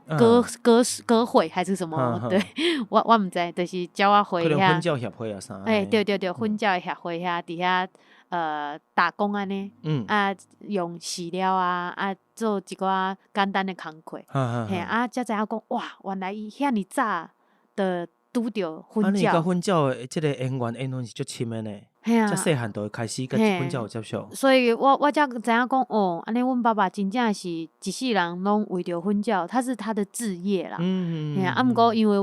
歌會還是什麼？對，我毋知，就是鳥仔會遐。粉鳥協會啊啥？欸，對對對，粉鳥協會遐佇遐打工按呢，啊，用飼料啊，啊，做一寡簡單的工課，嘿，啊，才知影講，哇，原來伊遐爾早就拄著粉鳥。啊，你佮粉鳥的這個緣分是足深的呢。嘿啊，遮細漢就會開始佮粉鳥有接觸。所以我才知影講，哦，按呢阮爸爸真正是一世人攏為著粉鳥，他是他的志業啦。嘿啊，啊，毋過因為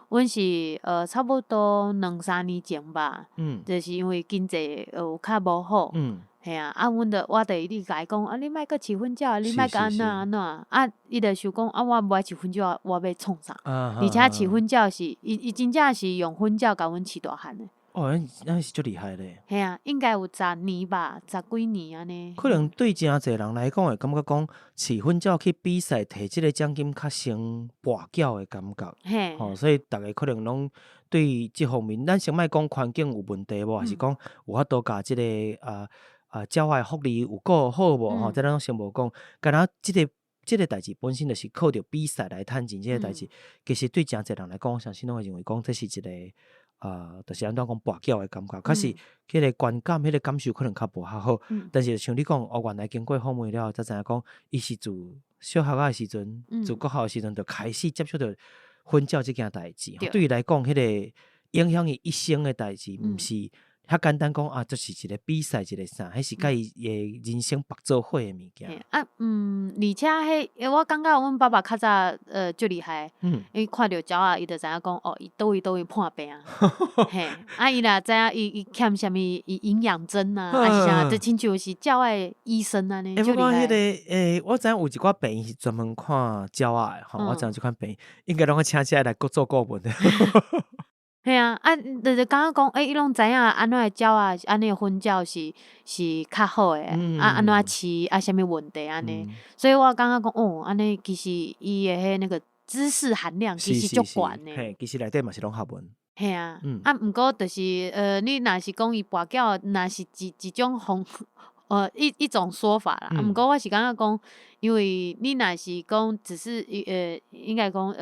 阮是差不多兩三年前吧，就是因為經濟有較無好，嘿啊，啊，阮就我就一直共伊講，啊，你莫閣飼粉鳥，你莫閣按怎按怎，啊，伊就想講，啊，我無愛飼粉鳥，我欲創啥？而且飼粉鳥是，伊真正是用粉鳥共阮飼大漢的。哦，那是足厲害咧。嘿啊，應該有10年吧，十幾年按呢。可能對誠濟人來講，會感覺講飼粉鳥去比賽提這個獎金較像跋筊的感覺。吼，所以逐家可能攏對這方面，咱先莫講環境有問題無，還是講有法度共這個鳥仔的福利有顧好無？吼，這咱攏先無講。敢若這個代誌本身就是靠著比賽來趁錢，這個代誌，其實對誠濟人來講，我相信攏會認為講這是一個就是按怎講跋筊的感覺，確實，彼個觀感、彼個感受可能較無較好。但是像你講，哦，原來經過訪問了後，才知影講，伊是自小學仔的時陣，自國校的時陣就開始接觸著粉鳥這件代誌。對伊來講，彼個影響伊一生的代誌，毋是遐簡單講啊，就是一個比賽，一個啥，彼是佮伊的人生縛做伙的物件。啊，而且彼，我感覺阮爸爸較早足厲害，伊看著鳥仔，伊就知影講，哦，伊佗位佗位破病，嘿，啊，伊若知影伊欠啥物營養針啊，還是啥，就親像是鳥仔的醫生按呢，足厲害。彼個我知影有一寡病院是專門看鳥仔的，吼，我知影這款病院應該攏愛請這個來閣做顧問的。嘿啊，啊，就是感覺講，欸，伊攏知影按怎的鳥仔，按呢粉鳥是較好的，啊，按怎飼啊，啥物問題按呢，所以我感覺講，哦，按呢其實伊的彼那個知識含量其實足懸的。嘿，其實內底嘛是攏學問。嘿啊，啊，毋過就是你若是講伊跋筊，若是一種方，一種說法啦。啊，毋過我是感覺講，因為你若是講只是應該講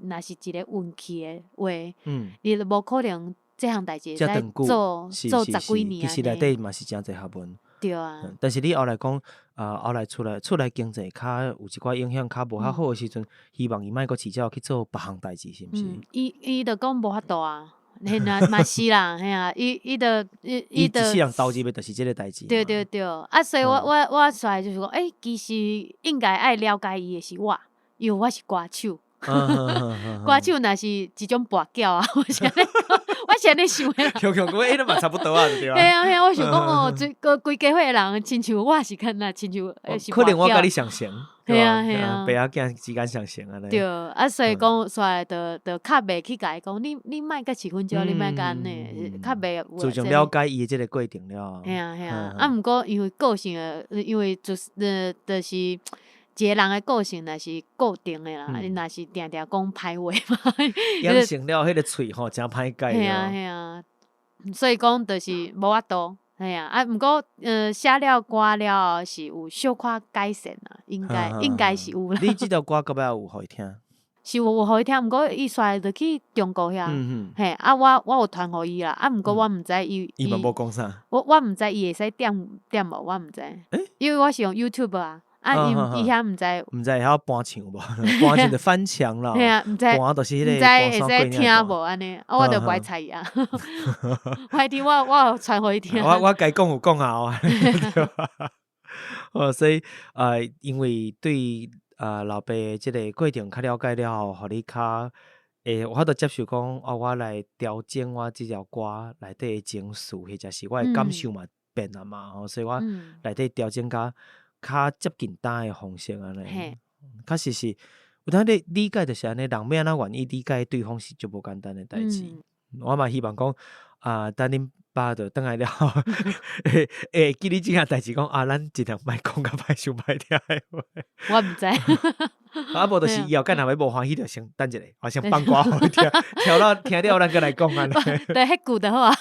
若是一個運氣的話，你就無可能這項代誌會使做十幾年。其實內底嘛是誠濟學問。對啊。但是你後來講，啊，後來厝內經濟較有一寡影響，較無較好的時陣，希望伊莫閣飼鳥去做別項代誌，是毋是？伊就講無法度啊。嘿啊，嘛是啦，嘿啊，伊就伊就一世人投入的就是這個代誌。對對對，啊，所以我煞來就是講，欸，其實應該愛了解伊的是我，因為我是歌手。歌手若是一種跋筊啊，我是按呢想的啦。強強講，欸，嘛差不多啊，對啊。嘿啊嘿啊，我想講哦，這個規家伙的人，親像我是敢若親像是可能我佮你相像。嘿啊嘿啊，爸仔囝之間相像按呢。對，啊，所以講，煞來就較袂去共伊講，你莫閣飼粉鳥，你莫閣按呢，較袂有。自從了解伊的這個過程了。嘿啊嘿啊，啊，毋過因為個性的，因為就是一個人的個性若是固定的啦，你若是定定講歹話嘛，養成了彼個喙吼，誠歹改。嘿啊嘿啊，所以講就是無法度。嘿啊，啊，毋過，寫了歌了後是有小可改善啦，應該是有啦。你這條歌到尾有予伊聽？是有予伊聽，毋過伊煞來就去中國遐，嘿，啊，我有傳予伊啦，啊，毋過我毋知伊伊嘛無講啥。我毋知伊會使點點無，我毋知，因為我是用 YouTube 啊。啊，伊伊遐毋知，毋知會曉搬牆無？搬牆就翻牆啦。嘿啊，毋知，搬就是彼毋個知會使聽無按呢？啊，我就無愛睬伊啊。我聽我我有傳予伊聽。我我該講有講啊。哦，所以因為對老爸這个過程較了解了後，予你較會有法度接受講，哦，我來調整我這條歌內底的情緒，或者是我的感受嘛變啊嘛，吼，所以我內底調整較較接近呾的方式按呢。確實是，有當你理解就是按呢，人欲按怎願意理解對方是足無簡單的代誌。我嘛希望講，啊，等恁爸就轉來了後，會會記你這件代誌，講啊，咱盡量莫講較歹傷歹聽的話。我毋知。啊，無就是以後干若欲無歡喜，就先等一下，我先放歌予你聽，聽了聽了，咱閣來講按呢。對，彼句就好啊。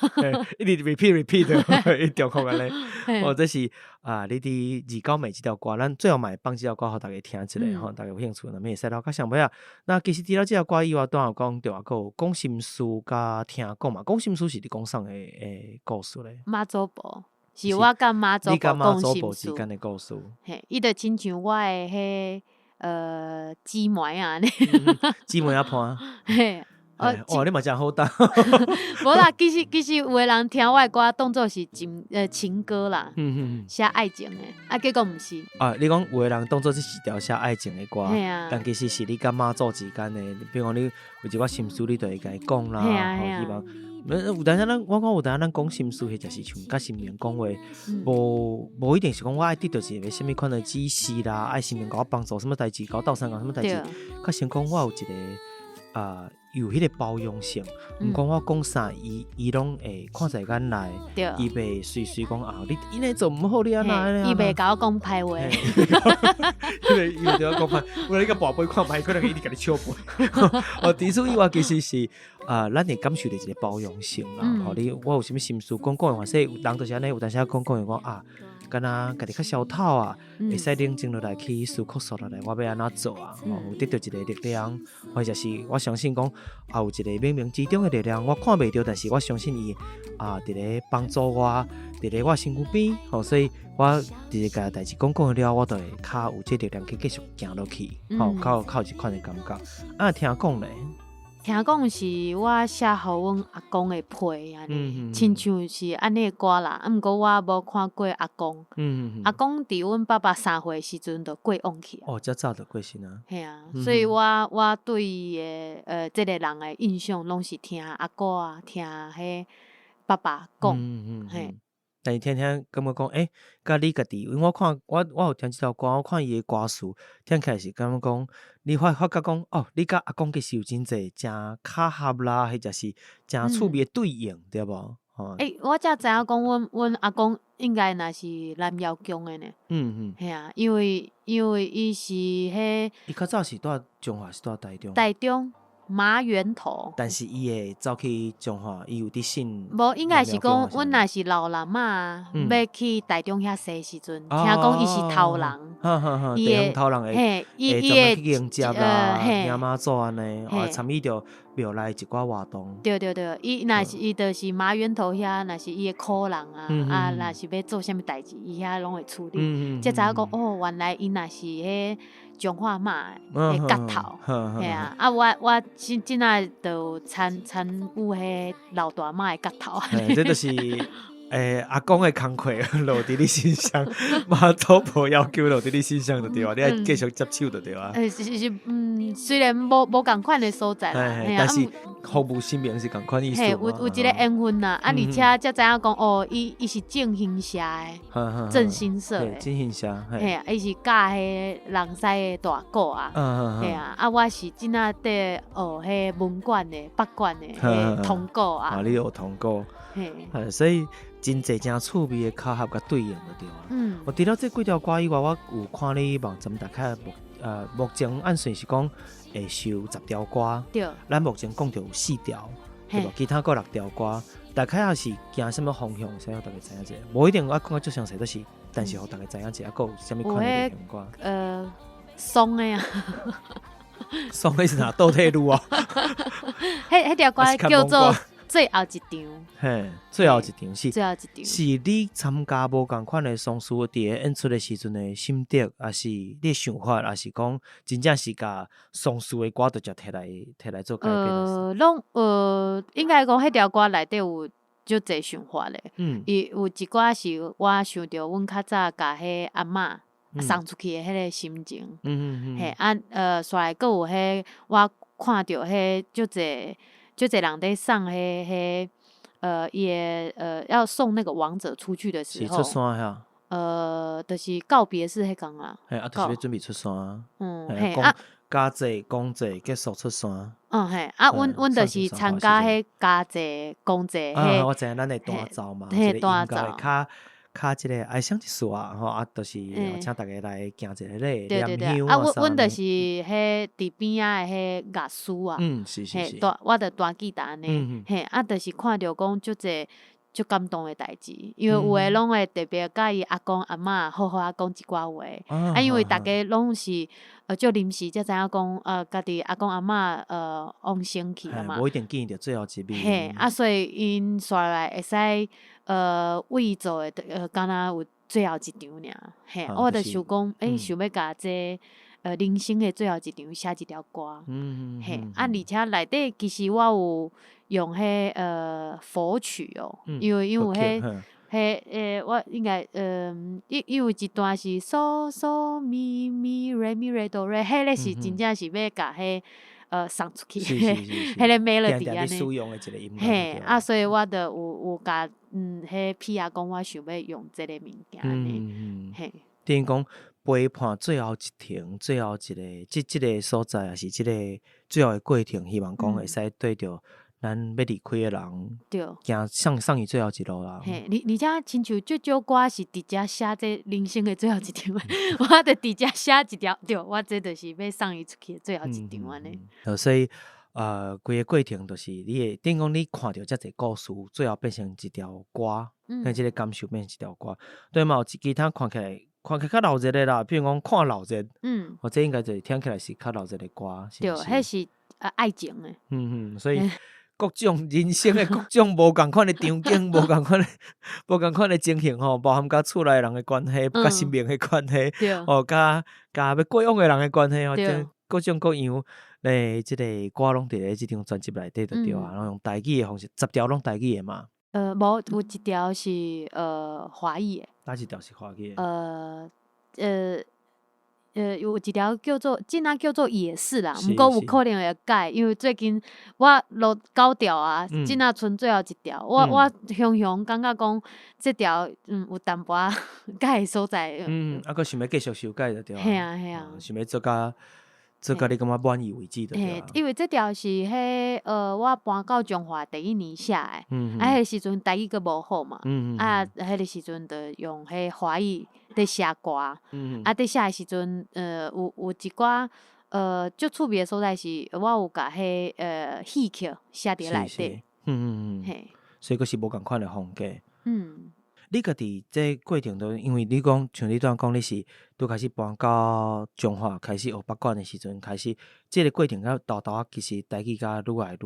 一直 repeat repeat，伊重複按呢。哦，這是啊，你佇二九暝這條歌，咱最後嘛會放這條歌予大家聽一下吼，大家有興趣，若會使留較上尾啊。那其實除了這條歌以外，拄仔有講著啊，閣有講心事佮聽講嘛。講心事是你講啥的故事咧？媽祖婆，是我佮媽祖婆講心事之間的故事。嘿，伊就親像我的彼姊妹啊，姊妹仔伴。嘿，哦，你嘛誠好鬥。無啦，其實其實有的人聽我的歌，當做是情歌啦，寫愛情的，啊，結果毋是。啊，你講有的人當做這是條寫愛情的歌，但其實是你佮媽祖之間的，比如講你有一寡心事，你就會共伊講啦，吼，希望。有當時咱我講有當咱講心事，彼就是像佮神明講話，無無一定是講我愛得著一个啥物款的指示啦，愛神明共我幫助啥物代誌，共我鬥相共啥物代誌，較先講我有一个啊，有彼个包容性，毋管我講啥，伊伊攏會看在眼內，伊袂隨隨講啊，你按呢做毋好，你按怎伊袂共我講歹話，伊袂對我講歹，我你共跋杯看覓，可能伊一直共你笑杯。哦，除此以外，其實是啊，咱會感受著一个包容性啦。吼，你我有啥物心事講講的話，說人就是按呢，有當時講講講啊，敢若家己較消透啊，會使冷靜落來去思考落來，我欲按怎做啊？吼，有得著一个力量，或者是我相信講啊，有一个冥冥之中的力量，我看袂著，但是我相信伊啊，佇咧幫助我，佇咧我身軀邊，吼，所以我佇咧共代誌講講了，我就會較有這力量去繼續行落去，吼，較較有這款的感覺。啊，聽講咧。聽講是我寫予阮阿公的批按呢，親像是按呢的歌啦。啊，毋過我無看過阿公。阿公佇阮爸爸3歲時陣就過往去啊。哦，遮早就過身啊。嘿啊，所以我我對伊的這个人的印象，攏是聽阿姑啊，聽彼爸爸講，嘿。但是聽聽感覺講，欸，佮你家己，因為我看我我有聽這條歌，我看伊的歌詞，聽起來是感覺講，你發發覺講，哦，你佮阿公其實有真濟誠巧合啦，或者是誠趣味的對應，對無？欸，我才知影講，阮阮阿公應該若是南瑤宮的呢。嘿啊，因為因為伊是彼，伊較早是蹛彰化，是蹛台中？台中麻源頭。但是伊會走去彰化，伊有佇信。無，應該是講，阮若是老人仔，欲去台中遐踅時陣，聽講伊是頭人。伊會頭人會會專門去迎接啦，迎媽祖按呢，啊參與著廟內一寡活動。對對對，伊若是伊就是麻源頭遐，若是伊的苦人啊，啊，若是欲做啥物代誌，伊遐攏會處理。才知影講，哦，原來伊若是彼彰化媽的角頭，嘿啊，啊，我我這這仔就有參參與彼老大媽的角頭。這就是欸，阿公的工課落佇你身上，媽祖婆要求落佇你身上就對啊，你愛繼續接手就對啊。欸，是是是，嗯，雖然無無仝款的所在啦，但是服務神明是仝款意思。嘿，有有一个緣分啦，啊，而且才知影講，哦，伊伊是正興社的，正興社的，正興社，嘿啊，伊是教彼人西的大鼓啊，嘿啊，啊，我是這仔佇學彼文館的、北館的彼銅鼓啊。啊，你學銅鼓。嘿，所以真濟誠趣味的巧合佮對應就對啊。我除了這幾條歌以外，我有看你網站大概目前按算是講會收十條歌。對。咱目前講著有四條，對無？其他閣六條歌，大概也是行啥物方向，先予大家知影者。無一定我講甲足詳細，都是，但是予大家知影者，閣有啥物款的類型歌。爽的啊。爽的是哪？倒退嚕啊？彼彼條歌叫做。最後一場。嘿，最後一場是最後一場。是你參加無仝款的喪事佇咧演出的時陣的心得，抑是你的想法，抑是講真正是共喪事的歌直接摕來做改編？攏應該講彼條歌內底有足濟想法咧。伊有一寡是我想著阮較早共彼阿嬤送出去的彼个心情。嘿，啊，煞來閣有彼我看著彼足濟足濟人佇送彼伊的要送那個亡者出去的時候。是出山遐？就是告別式彼工啊。嘿，啊，就是欲準備出山。嘿啊。家祭、公祭結束出山。嗯嘿，啊，阮就是參加彼家祭、公祭。啊，我知影咱的彈奏嘛，一個音樂較較這個哀傷一絲啊，吼啊，就是請大家來行一个禮，對對對，啊，阮就是彼佇邊仔的彼樂師啊，嘿，我就彈吉他按呢，嘿，啊，就是看著講足濟足感動的代誌，因為有的攏會特別佮伊阿公阿嬤好好仔講一寡話，啊，因為逐家攏是足臨時才知影講，家己阿公阿嬤往生去啊嘛。無一定見著最後一面。嘿，啊，所以𪜶煞來會使為伊做的，敢若有最後一場爾，嘿，我就想講，欸，想欲共這人生的最後一場寫一條歌，嘿，啊，而且內底其實我有用彼佛曲哦，因為彼我應該伊有一段是嗦嗦咪咪瑞咪瑞哆瑞，彼个是真正是欲共彼送出去，彼个 melody 按呢，嘿，啊，所以我就有共彼彼仔講，我想欲用這个物件按呢，嘿。等於講陪伴最後一程，最後一個這個所在，抑是這個最後的過程，希望講會使對著咱欲離開的人，行送伊最後一路啦。嘿，而且親像足少歌是直接寫這人生的最後一場，我就直接寫一條，對，我這就是欲送伊出去的最後一場按呢。所以，規个過程就是你會等於講你看著遮濟故事，最後變成一條歌，彼這個感受變成一條歌。對嘛，有其他看起來較鬧熱的啦，比如講看鬧熱，或者應該就是聽起來是較鬧熱的歌。對，彼是愛情的。嗯嗯，所以各種人生的各種無仝款的場景，無仝款的情形吼，包含佮厝內人的關係，佮神明的關係，哦，佮欲過往的人的關係吼，各種各樣咧，這個歌攏佇咧這張專輯內底就對啊，攏用台語的方式，10條攏台語的嘛。無，有一條是華語的。哪一條是華語的？有一條叫做，這若叫做也是啦，毋過有可能會改，因為最近我錄九條啊，這若賰最後一條，我雄雄感覺講這條有淡薄仔改的所在。嗯，啊，閣想欲繼續修改就對啊。嘿啊嘿啊。想欲做甲你感覺滿意為止就對啊。因為這條是彼我搬到彰化第一年寫的，啊，彼个時陣台語閣無好嘛，啊，彼个時陣就用彼華語佇寫歌，啊，佇寫的時陣，有一寡足趣味的所在是，我有共彼戲曲寫佇內底。嘿。所以閣是無仝款的風格。你家己這過程中，因為你講像你拄仔講，你是拄開始搬到彰化，開始學北管的時陣開始，這個過程甲沓沓仔，其實台語甲愈來愈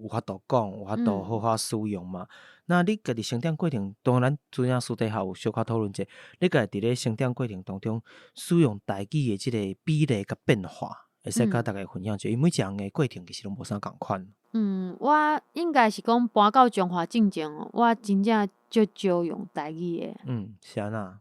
有法度講，有法度好好使用嘛。那你家己成長過程，當然咱拄仔私底下有小可討論者，你家己佇咧成長過程當中使用台語的這個比例佮變化，會使佮大家分享一下，因為每一個人的過程其實攏無啥仝款。嗯，我應該是講搬到彰化進前，我真正足少用台語的。嗯，是按怎？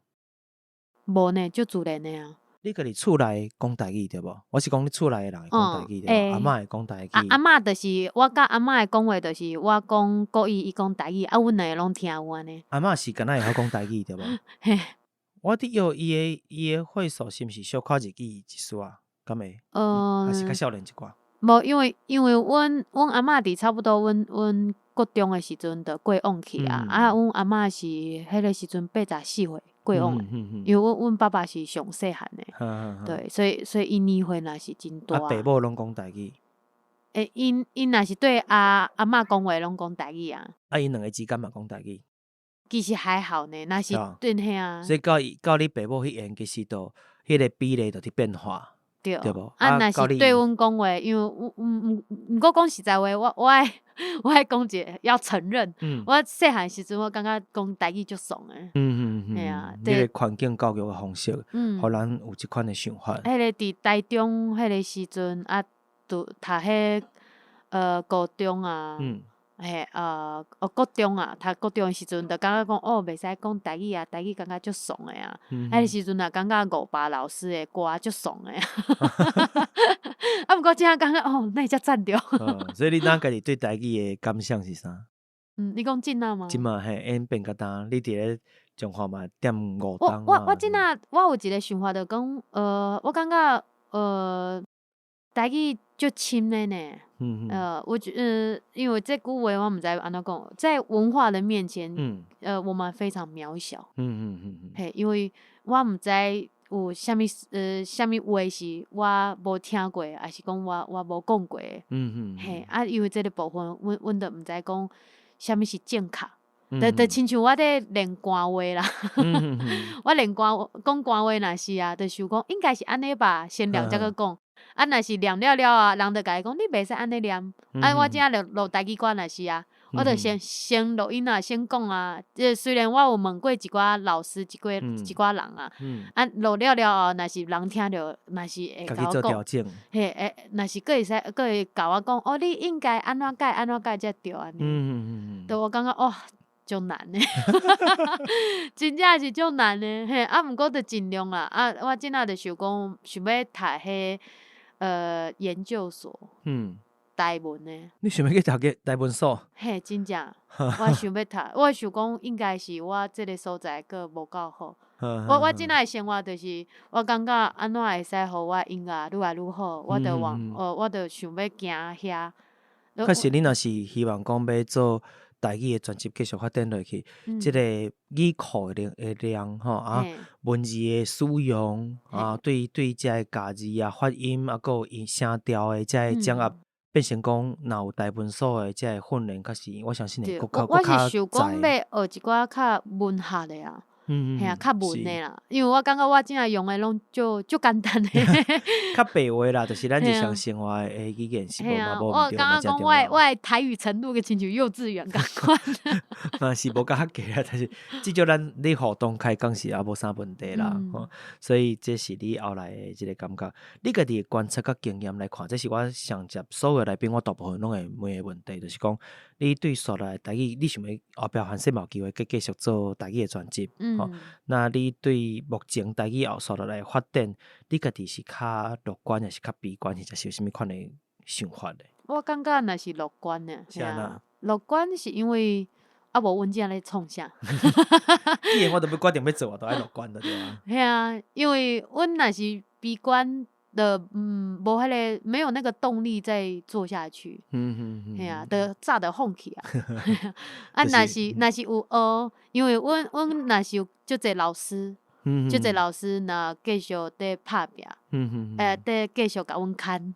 無呢，足自然的啊。你家己厝內講台語對無？我是講你厝內的人會講台語對無？阿嬤會講台語。阿嬤就是我佮阿嬤的講話，就是我講國語，伊講台語，啊，阮兩个攏聽有按呢。阿嬤是敢若會曉講台語對無？嘿。我佇臆伊的歲數是毋是小可日語一絲仔？敢會？還是較少年一寡？無，因為阮阿嬤佇差不多阮國中的時陣就過往去啊，啊，阮阿嬤是彼个時陣84歲過往的，因為阮爸爸是上細漢的，對，所以𪜶年歲若是真大。啊，爸母攏講台語。欸，𪜶若是對阿嬤講話，攏講台語啊。啊，𪜶兩个之間嘛講台語。其實還好呢，若是對嘿啊。所以到伊到你爸母彼緣，其實就彼个比例就佇變化。對，對無？啊，若是對阮講話，因為阮毋過講實在話，我愛講一个要承認，我細漢時陣我感覺講台語足爽的。嘿啊，你個環境教育的方式，予咱有這款的想法。彼个佇台中彼个時陣啊，讀彼高中啊。嘿，哦，國中啊，讀國中的時陣，就感覺講哦，袂使講台語啊，台語感覺足爽的啊。彼个時陣也感覺伍巴老師的歌足爽的。啊，毋過這下感覺哦，哪會遮讚著？所以你當家己對台語的感想是啥？嗯，你講這若嗎？這馬嘿，演變甲今，你佇咧彰化嘛踮5冬。我這若我有一个想法，就講，我感覺台語足深的呢。我覺因為這句話我毋知按怎講，在文化的面前，我們非常渺小。嘿，因為我毋知有啥物話是我無聽過，抑是講我無講過的。嘿，啊，因為這个部分，阮就毋知講啥物是正確。就親像我咧練官話啦，我練官講官話若是啊，就想講應該是按呢吧，先念才閣講。啊，若是念了了啊，人就共伊講你袂使按呢念。啊，我這錄台語歌若是啊，我就先錄音啊，先講啊。這雖然我有問過一寡老師，一寡人啊，啊，錄了了後，若是人聽著，若是會共我講，嘿，會，若是閣會使，閣會共我講，哦，你應該按怎改，按怎改才對按呢。就我感覺哇，足難的，真正是足難的，嘿，啊，毋過就盡量啦。啊，我這若就想講，想欲讀彼研究所，台文的。你想欲去讀个台文所？嘿，真正，我想欲讀，我想講應該是我這个所在閣無夠好。我這若的生活就是，我感覺按怎會使予我音樂愈來愈好，我就往，我就想欲行遐。確實，你若是希望講欲做台語的專輯繼續發展落去，這个語庫的量吼啊，文字的使用啊，對這个咬字啊、發音啊，閣有音聲調的這个掌握，變成講若有台文所的這个訓練，確實我相信會閣較我是想講欲學一寡較文學的啊。嘿啊，較文的啦，因為我感覺我這用的攏足簡單的。較白話啦，就是咱日常生活的語言是無嘛無我感覺講我的台語程度，親像幼稚園仝款。嘛是無較低啊，但是至少咱咧互動開講是也無啥問題啦。吼，所以這是你後來的這个感覺。你家己的觀察佮經驗來看，這是我上集所有來賓我大部分攏會問的問題，就是講你對紲落來台語，你想欲後壁凡勢嘛有機會繼續做台語的專輯。吼，那你對目前台語後紲落來發展，你家己是較樂觀，抑是較悲觀，或者是有啥物款的想法咧？我感覺若是樂觀的，是按怎？樂觀是因為啊無阮這咧創啥？既然我都欲決定欲做，我都愛樂觀的對啊。嘿啊，因為阮若是悲觀的，無彼个沒有那個動力再做下去。嘿啊，就早就放棄啊。啊，若是有學，因為阮若是有足濟老師，足濟老師若繼續佇拍拚，佇繼續共阮牽，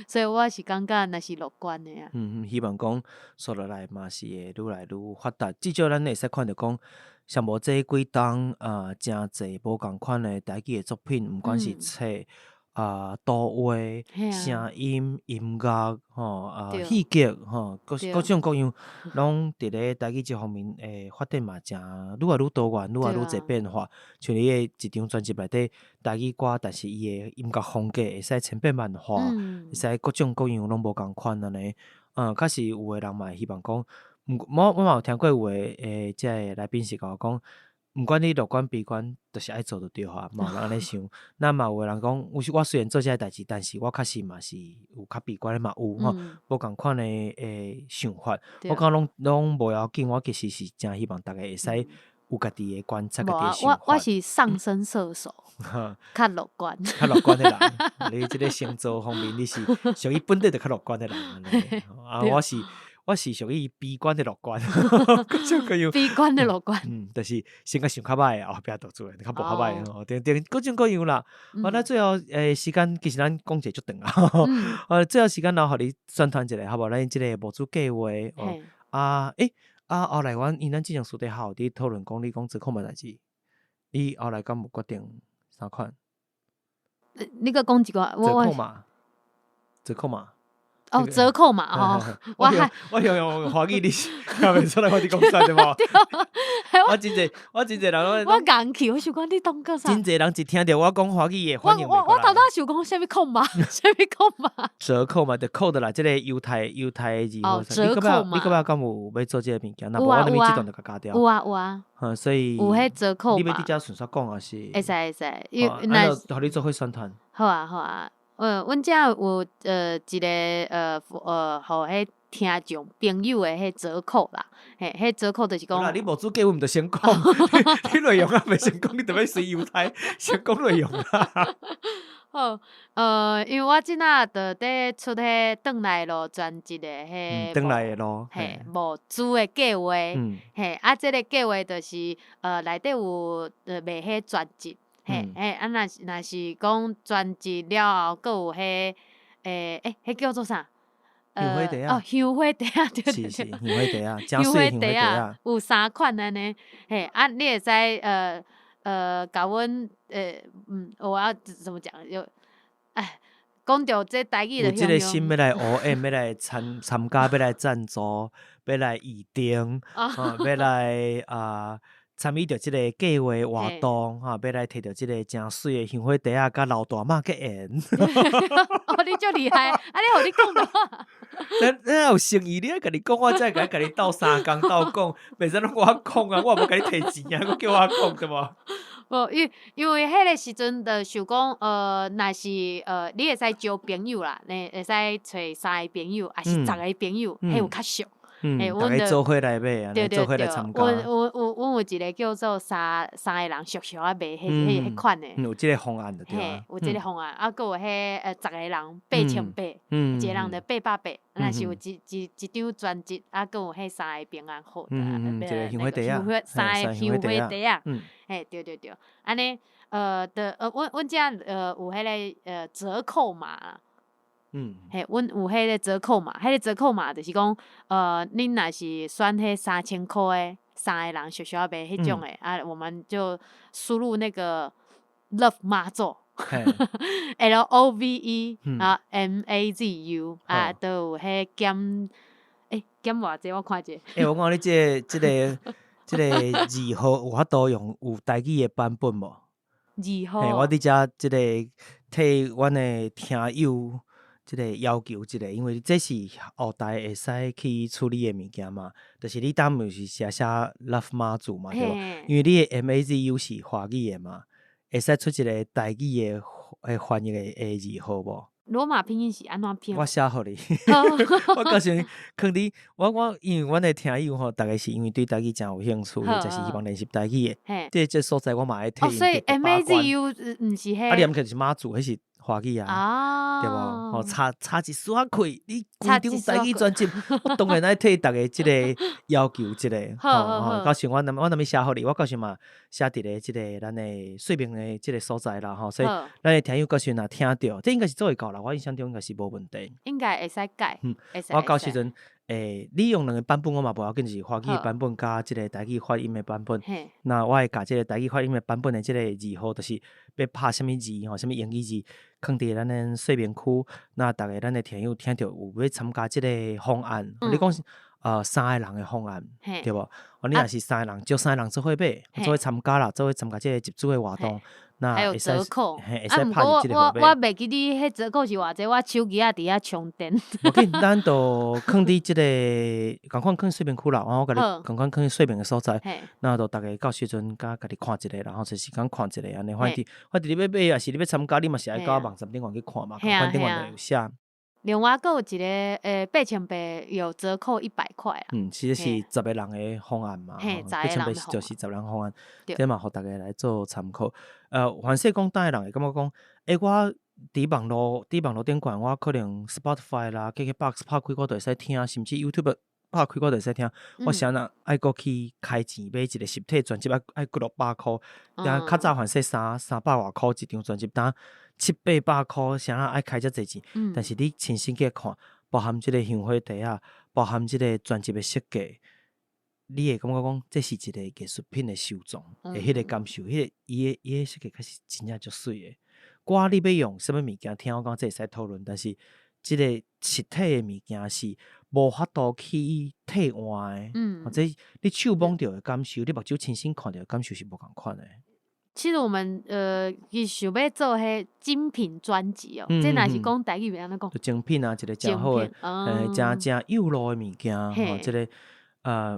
所以我是感覺若是樂觀的啊。希望講紲落來嘛是會愈來愈發達，至少咱會使看著講，上無這幾冬啊，誠濟無仝款的台語的作品，毋管是冊啊、圖畫、聲音、音樂，吼啊、戲劇，吼，各種各樣，攏佇咧台語這方面會發展嘛，誠愈來愈多元，愈來愈濟變化。像你的一張專輯內底台語歌，但是伊的音樂風格會使千變萬化，會使各種各樣攏無仝款按呢。確實有的人嘛會希望講，毋我嘛有聽過有的這个來賓是共我講，毋管你樂觀悲觀，就是愛做就對啊，嘛有人按呢想。那嘛有的人講，有時我雖然做這个代誌，但是我確實嘛是有較悲觀的嘛有吼，無仝款的想法。我感覺攏無要緊，我其實是誠希望逐家會使有家己的觀察，家己的想法。我是上升射手，較樂觀。較樂觀的人，你這个星座方面，你是屬於本底就較樂觀的人按呢。啊，我是屬於悲觀的樂觀，各種各樣。悲觀的樂觀。就是先較想較歹，後壁就做，較無較歹吼，對對，各種各樣啦。好，那最後時間其實咱講者足長啊。最後時間留予你宣傳一下，好無？咱這个募資計劃哦。啊，啊，後來阮因咱之前私底下有佇討論講，你講做空白代誌，你後來敢有決定啥款？你閣講一個，折扣碼，折扣碼。哦，折扣碼哦，我我用華語你聽袂出來我佇講啥對無？我真濟人，我戇去，我想講你當個啥？真濟人一聽著我講華語的反應我我頭拄想講啥物扣碼，啥物扣碼？折扣碼就扣的啦，這個猶太的字。哦，折扣碼。你感覺敢有欲做這個物件？若無我那邊這段就共加掉。有啊有啊。所以有彼折扣碼。你欲佇遮順續講抑是？會使會使。那就予你做伙宣傳。好啊好啊。阮遮有一个予彼聽眾朋友的彼折扣啦，嘿，彼折扣就是講，你無資格，阮毋著先講，你內容猶未先講，你著欲隨猶太先講內容啦。好，因為我這仔就佇出彼轉來路專輯的彼，轉來的路，嘿，募資的計劃，嘿，啊，這个計劃就是內底有賣彼專輯。嘿，嘿，啊，若是講專輯了後，閣有彼，欸，彼叫做啥？香火袋仔。哦，香火袋仔，對對對。是是，香火袋仔，香火袋仔。有三款按呢，嘿，啊，你會使共阮我要怎麼講？就，唉，講著這台語有這个心欲來學演，欲來參加，欲來贊助，欲來預訂，欲來啊。參與著這个計劃活動，哈，欲來提著這个誠媠的香火袋仔，佮劉大媽結緣。哦，你足厲害，啊，你予你講著。咱咱有誠意，你愛家己講，我才會共家己鬥相共鬥講，袂使攏我講啊，我也無共你提錢啊，閣叫我講對無？無，因為彼个時陣就想講，若是你會使招朋友啦，你會使揣三个朋友，抑是十个朋友，彼有較俗。嗯，逐家做伙來買，對對做伙來對，參加。阮有一个叫做三個人俗俗仔賣彼款的。有這个方案就對嘿，有這个方案，啊，閣有彼十个人8,800，一个人就800，若是有一張專輯，啊，閣有彼三個平安號，嗯嗯，一个香火袋仔，三个香火袋仔，嘿，對對對，按呢，就阮遮有彼个折扣碼。嘿，阮有彼个折扣碼，彼个折扣碼就是講，恁若是選彼3000箍的三个人俗俗仔賣彼種的，啊，我們就輸入那個 Love 媽祖，LOVE 啊 MAZU 啊，都有彼減，欸，減偌濟？我看者。欸，我講你這個字號有法度用有台語的版本無？字號。嘿，我佇遮這個替阮的聽友。這个要求一下，因為這是後台會使去處理的物件嘛。就是你當毋是寫 Love 媽祖嘛，對無？因為你的 MAZU 是華語的嘛，會使出一个台語的翻譯的字號無？羅馬拼音是按怎拼？我寫予你。我到時囥佇我因為阮的聽友吼，逐家是因為對台語誠有興趣，就是希望練習台語的。這所在我嘛會替哦，所以 MAZU 毋是彼。啊，你毋是媽祖，彼是華語啊，對無？吼，差一絲仔氣，你規張台語專輯，我當然愛替逐家這个要求一下，吼吼。到時我若欲寫予你，我到時嘛寫佇咧這个咱的說明的這个所在啦，吼。所以咱的聽友到時若聽著，這應該是做會到啦，我印象中應該是無問題。應該會使改，我到時陣，欸，你用兩个版本我嘛無要緊，是華語的版本佮這个台語發音的版本。那我會共這个台語發音的版本的這个字號，就是欲拍啥物字吼，啥物英語字，囥佇咱的說明區。那逐家咱的聽友聽著有欲參加這个方案，你講是三个人的方案，對無？哦，你若是三个人，招三個人做伙買，做伙參加啦，做伙參加這个集資的活動。那還有折扣，啊，毋過我袂記得彼折扣是偌濟，我手機仔佇遐充電。無緊，咱就囥佇這个仝款囥說明區啦，我共你仝款囥說明的所在。那就逐家到時陣共家己看一下，然後就是講看一下按呢。反正你欲買抑是你欲參加，你嘛是愛到網站頂懸去看嘛，仝款頂懸就有寫。另外，閣有一个8,800有折扣100塊啦。嗯，其實是十個人的方案嘛，8,800就是十人方案，這嘛予逐家來做參考。凡勢講，當的人會感覺講，欸，我佇網路頂懸，我可能 Spotify 啦、KKBOX 拍開我就會使聽，甚至 YouTube 拍開我就會使聽。我啥若愛閣去開錢買一個實體專輯，愛幾落百箍。較早凡勢三百外箍一張專輯，當七八百箍，啥若愛開遮濟錢？但是你親身去看，包含這个香火袋仔，包含這个專輯的設計，你會感覺講這是一個藝術品的收藏的彼個感受，彼個伊的設計確實真正足媠的。歌你欲用啥物物件聽，我感覺這會使討論，但是這個實體的物件是無法度去替換的。或者你手摸著的感受，你目睭親身看著的感受是無仝款的。其實我們伊想欲做彼精品專輯哦，這若是講台語欲按怎講？就精品啊，一個誠好的，誠誠幼路的物件，吼，這個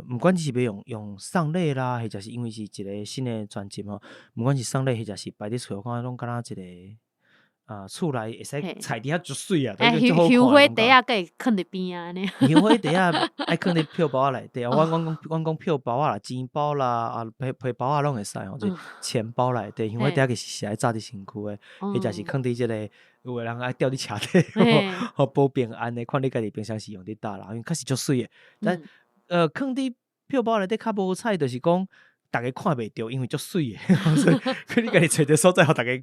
毋管是欲用送禮啦，或者是因為是一個新的專輯吼，毋管是送禮或者是擺佇厝，我感覺攏敢若一個厝內會使菜佇遐足媠啊，欸，香花袋仔閣會囥佇邊仔按呢。香花袋仔愛囥佇票包仔內底，阮講票包仔啦、錢包啦、啊皮皮包仔攏會使吼，就錢包內底。香花袋仔其實是愛紮佇身軀的，或者是囥佇這個有的人愛吊佇車底，予保平安的，看你家己平常時用佇佗啦，因為確實足媠的。但囥佇票包內底較無彩，就是講。逐家看袂著，因為足媠的，所以你家己揣一个所在，予逐家予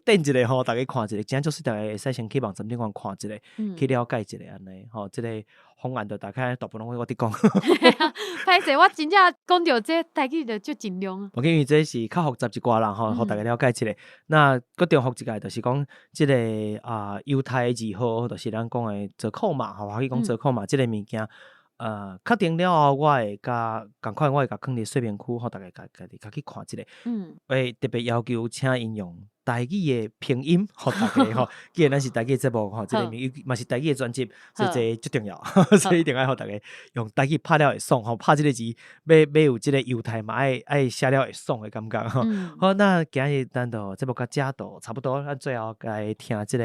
等一下吼，逐家看一下，真正足媠，逐家會使先去網站頂懸看一下，去了解一下按呢吼，這個方案就大概大部分攏我佇講。歹勢，我真正講著這台語就足盡量。無因為這是較複雜一寡啦吼，予逐家了解一下。那閣重複一下，就是講這個啊猶太的二號，就是咱講的折扣碼吼，可以講折扣碼這個物件。確定了後，我會共仝款，我會共囥佇說明區，予逐家家己較去看一下。會特別要求，請𪜶用台語的拼音，予逐家吼。既然咱是台語節目吼，這個物嘛是台語的專輯，所以這足重要，所以一定愛予逐家用台語拍了會爽吼，拍這個字欲欲有這個猶太嘛，愛愛寫了會爽的感覺吼。好，那今日咱就節目到遮就差不多，咱最後來聽這個。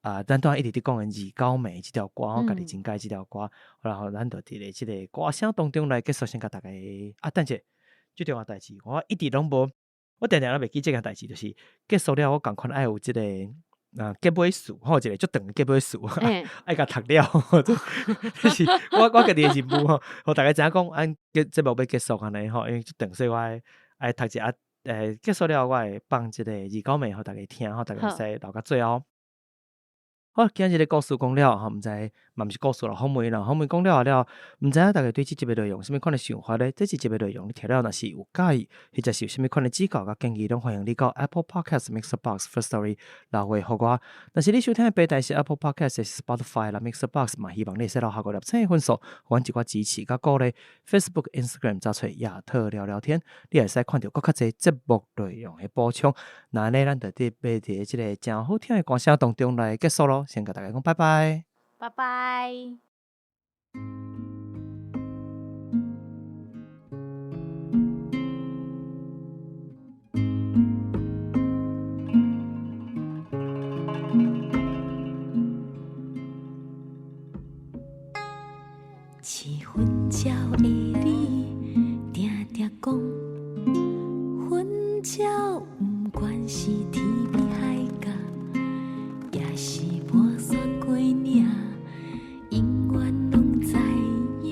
啊，咱拄仔一直佇講的二九暝這條歌，我家己真佮意這條歌，然後咱就佇咧這個歌聲當中來結束，先共逐家啊，等者最重要代誌，我一直攏無，我定定攏袂記這件代誌，就是結束了，我仝款愛有這個啊結尾詞，吼，一個足長的結尾詞，愛共讀了，這是我家己的任務吼，予逐家知影講，按節目欲結束按呢吼，因為足長，所以我愛讀一下，結束了，我會放這個二九暝，予逐家聽，予逐家會使留到最後。好，今日的故事講了吼，毋知嘛毋是故事啦，訪問啦，訪問講了了，毋知影逐家對這集的內容有啥物款的想法咧？這一集的內容你聽了若是有佮意，或者是有啥物款的指教佮建議，攏歡迎你到 Apple Podcast、MixerBox、Firstory 留話予我。若是你收聽的平台是 Apple Podcast、Spotify 啦、MixerBox 嘛，希望你會使留下五粒星分數，予阮一寡支持佮鼓勵。Facebook、Instagram 查揣亞特聊聊天，你會使看著閣較濟節目內容的補充。那按呢，咱就佇欲佇這個誠好聽的歌聲當中來結束囉。先共逐家講拜拜，拜拜。飼粉鳥的你，定定講，粉鳥毋管是天邊海角，抑是盤山過嶺，永遠攏知影，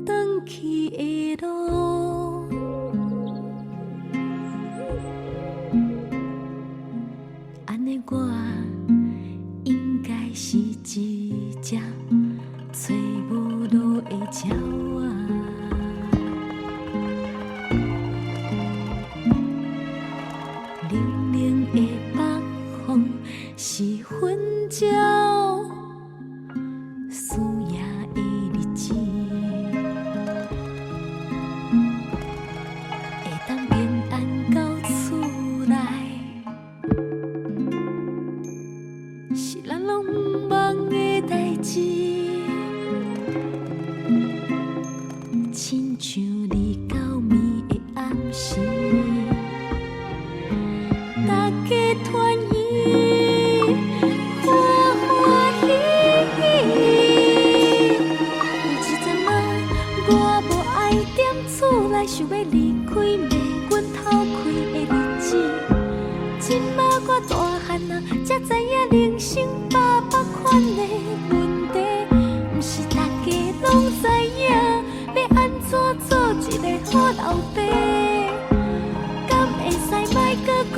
轉去的路。按呢我應該是一隻揣無路的鳥仔。冷冷的北風是粉鳥思夜的日子，會當平安到厝內，是咱攏毋望的代誌。親像二九暝的暗時，大家團圓，歡歡喜喜。有一陣仔，我無愛踮厝內，想欲離開罵阮頭開的日子。這馬我大漢啊，才知影人生百百款的問題，毋是逐家攏知影，欲按怎做一个好老爸。敢會使莫閣講，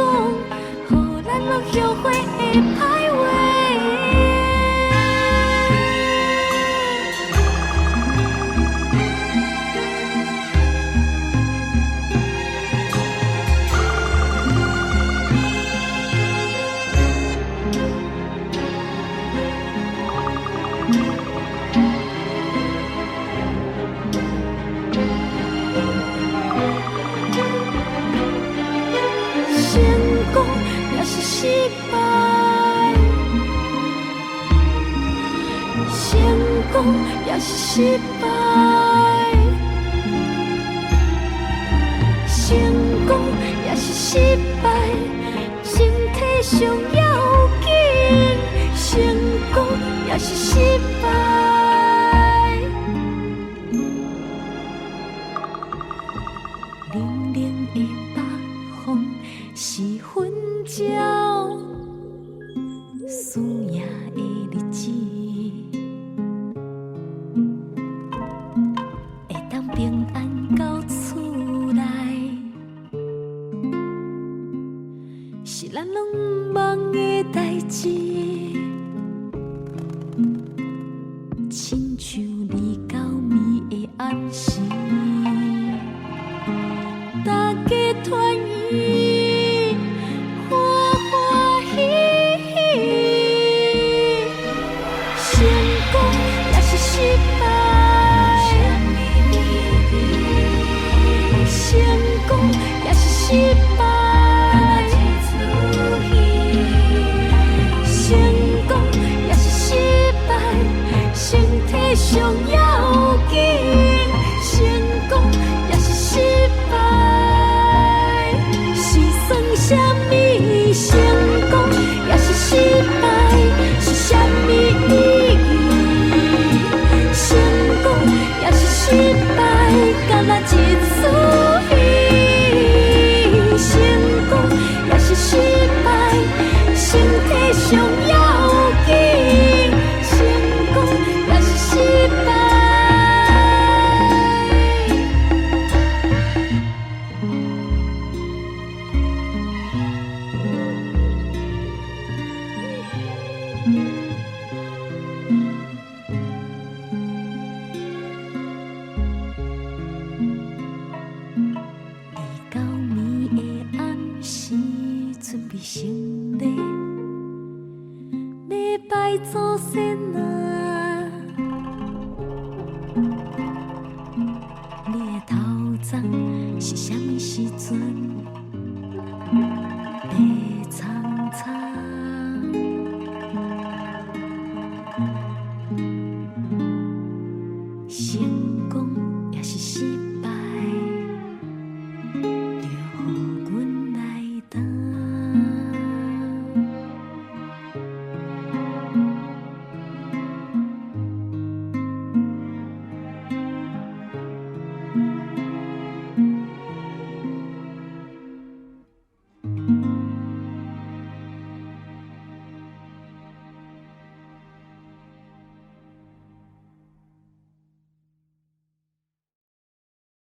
予咱攏後悔的歹話。是失敗，成功也是失敗，成功也是失敗，身體上要緊，成功也是失敗。冷冷的北風是分照輸贏的日子，會當平安到厝內，是咱攏望的代誌。親像29暝的暗時，大家團圓，歡歡喜喜。成功也是失敗，成功也是失敗，成功也是失敗，身體上要緊，成功也是失敗，是算啥物成功也是失敗，是啥物意義？成功也是失敗，敢若一出戲。成功也是失敗，身體上要緊，成功也是失敗。29暝的暗時，準備行禮，欲拜祖先啊！你的頭鬃是啥物時陣白蒼蒼？成功也是失敗，著予阮來擔。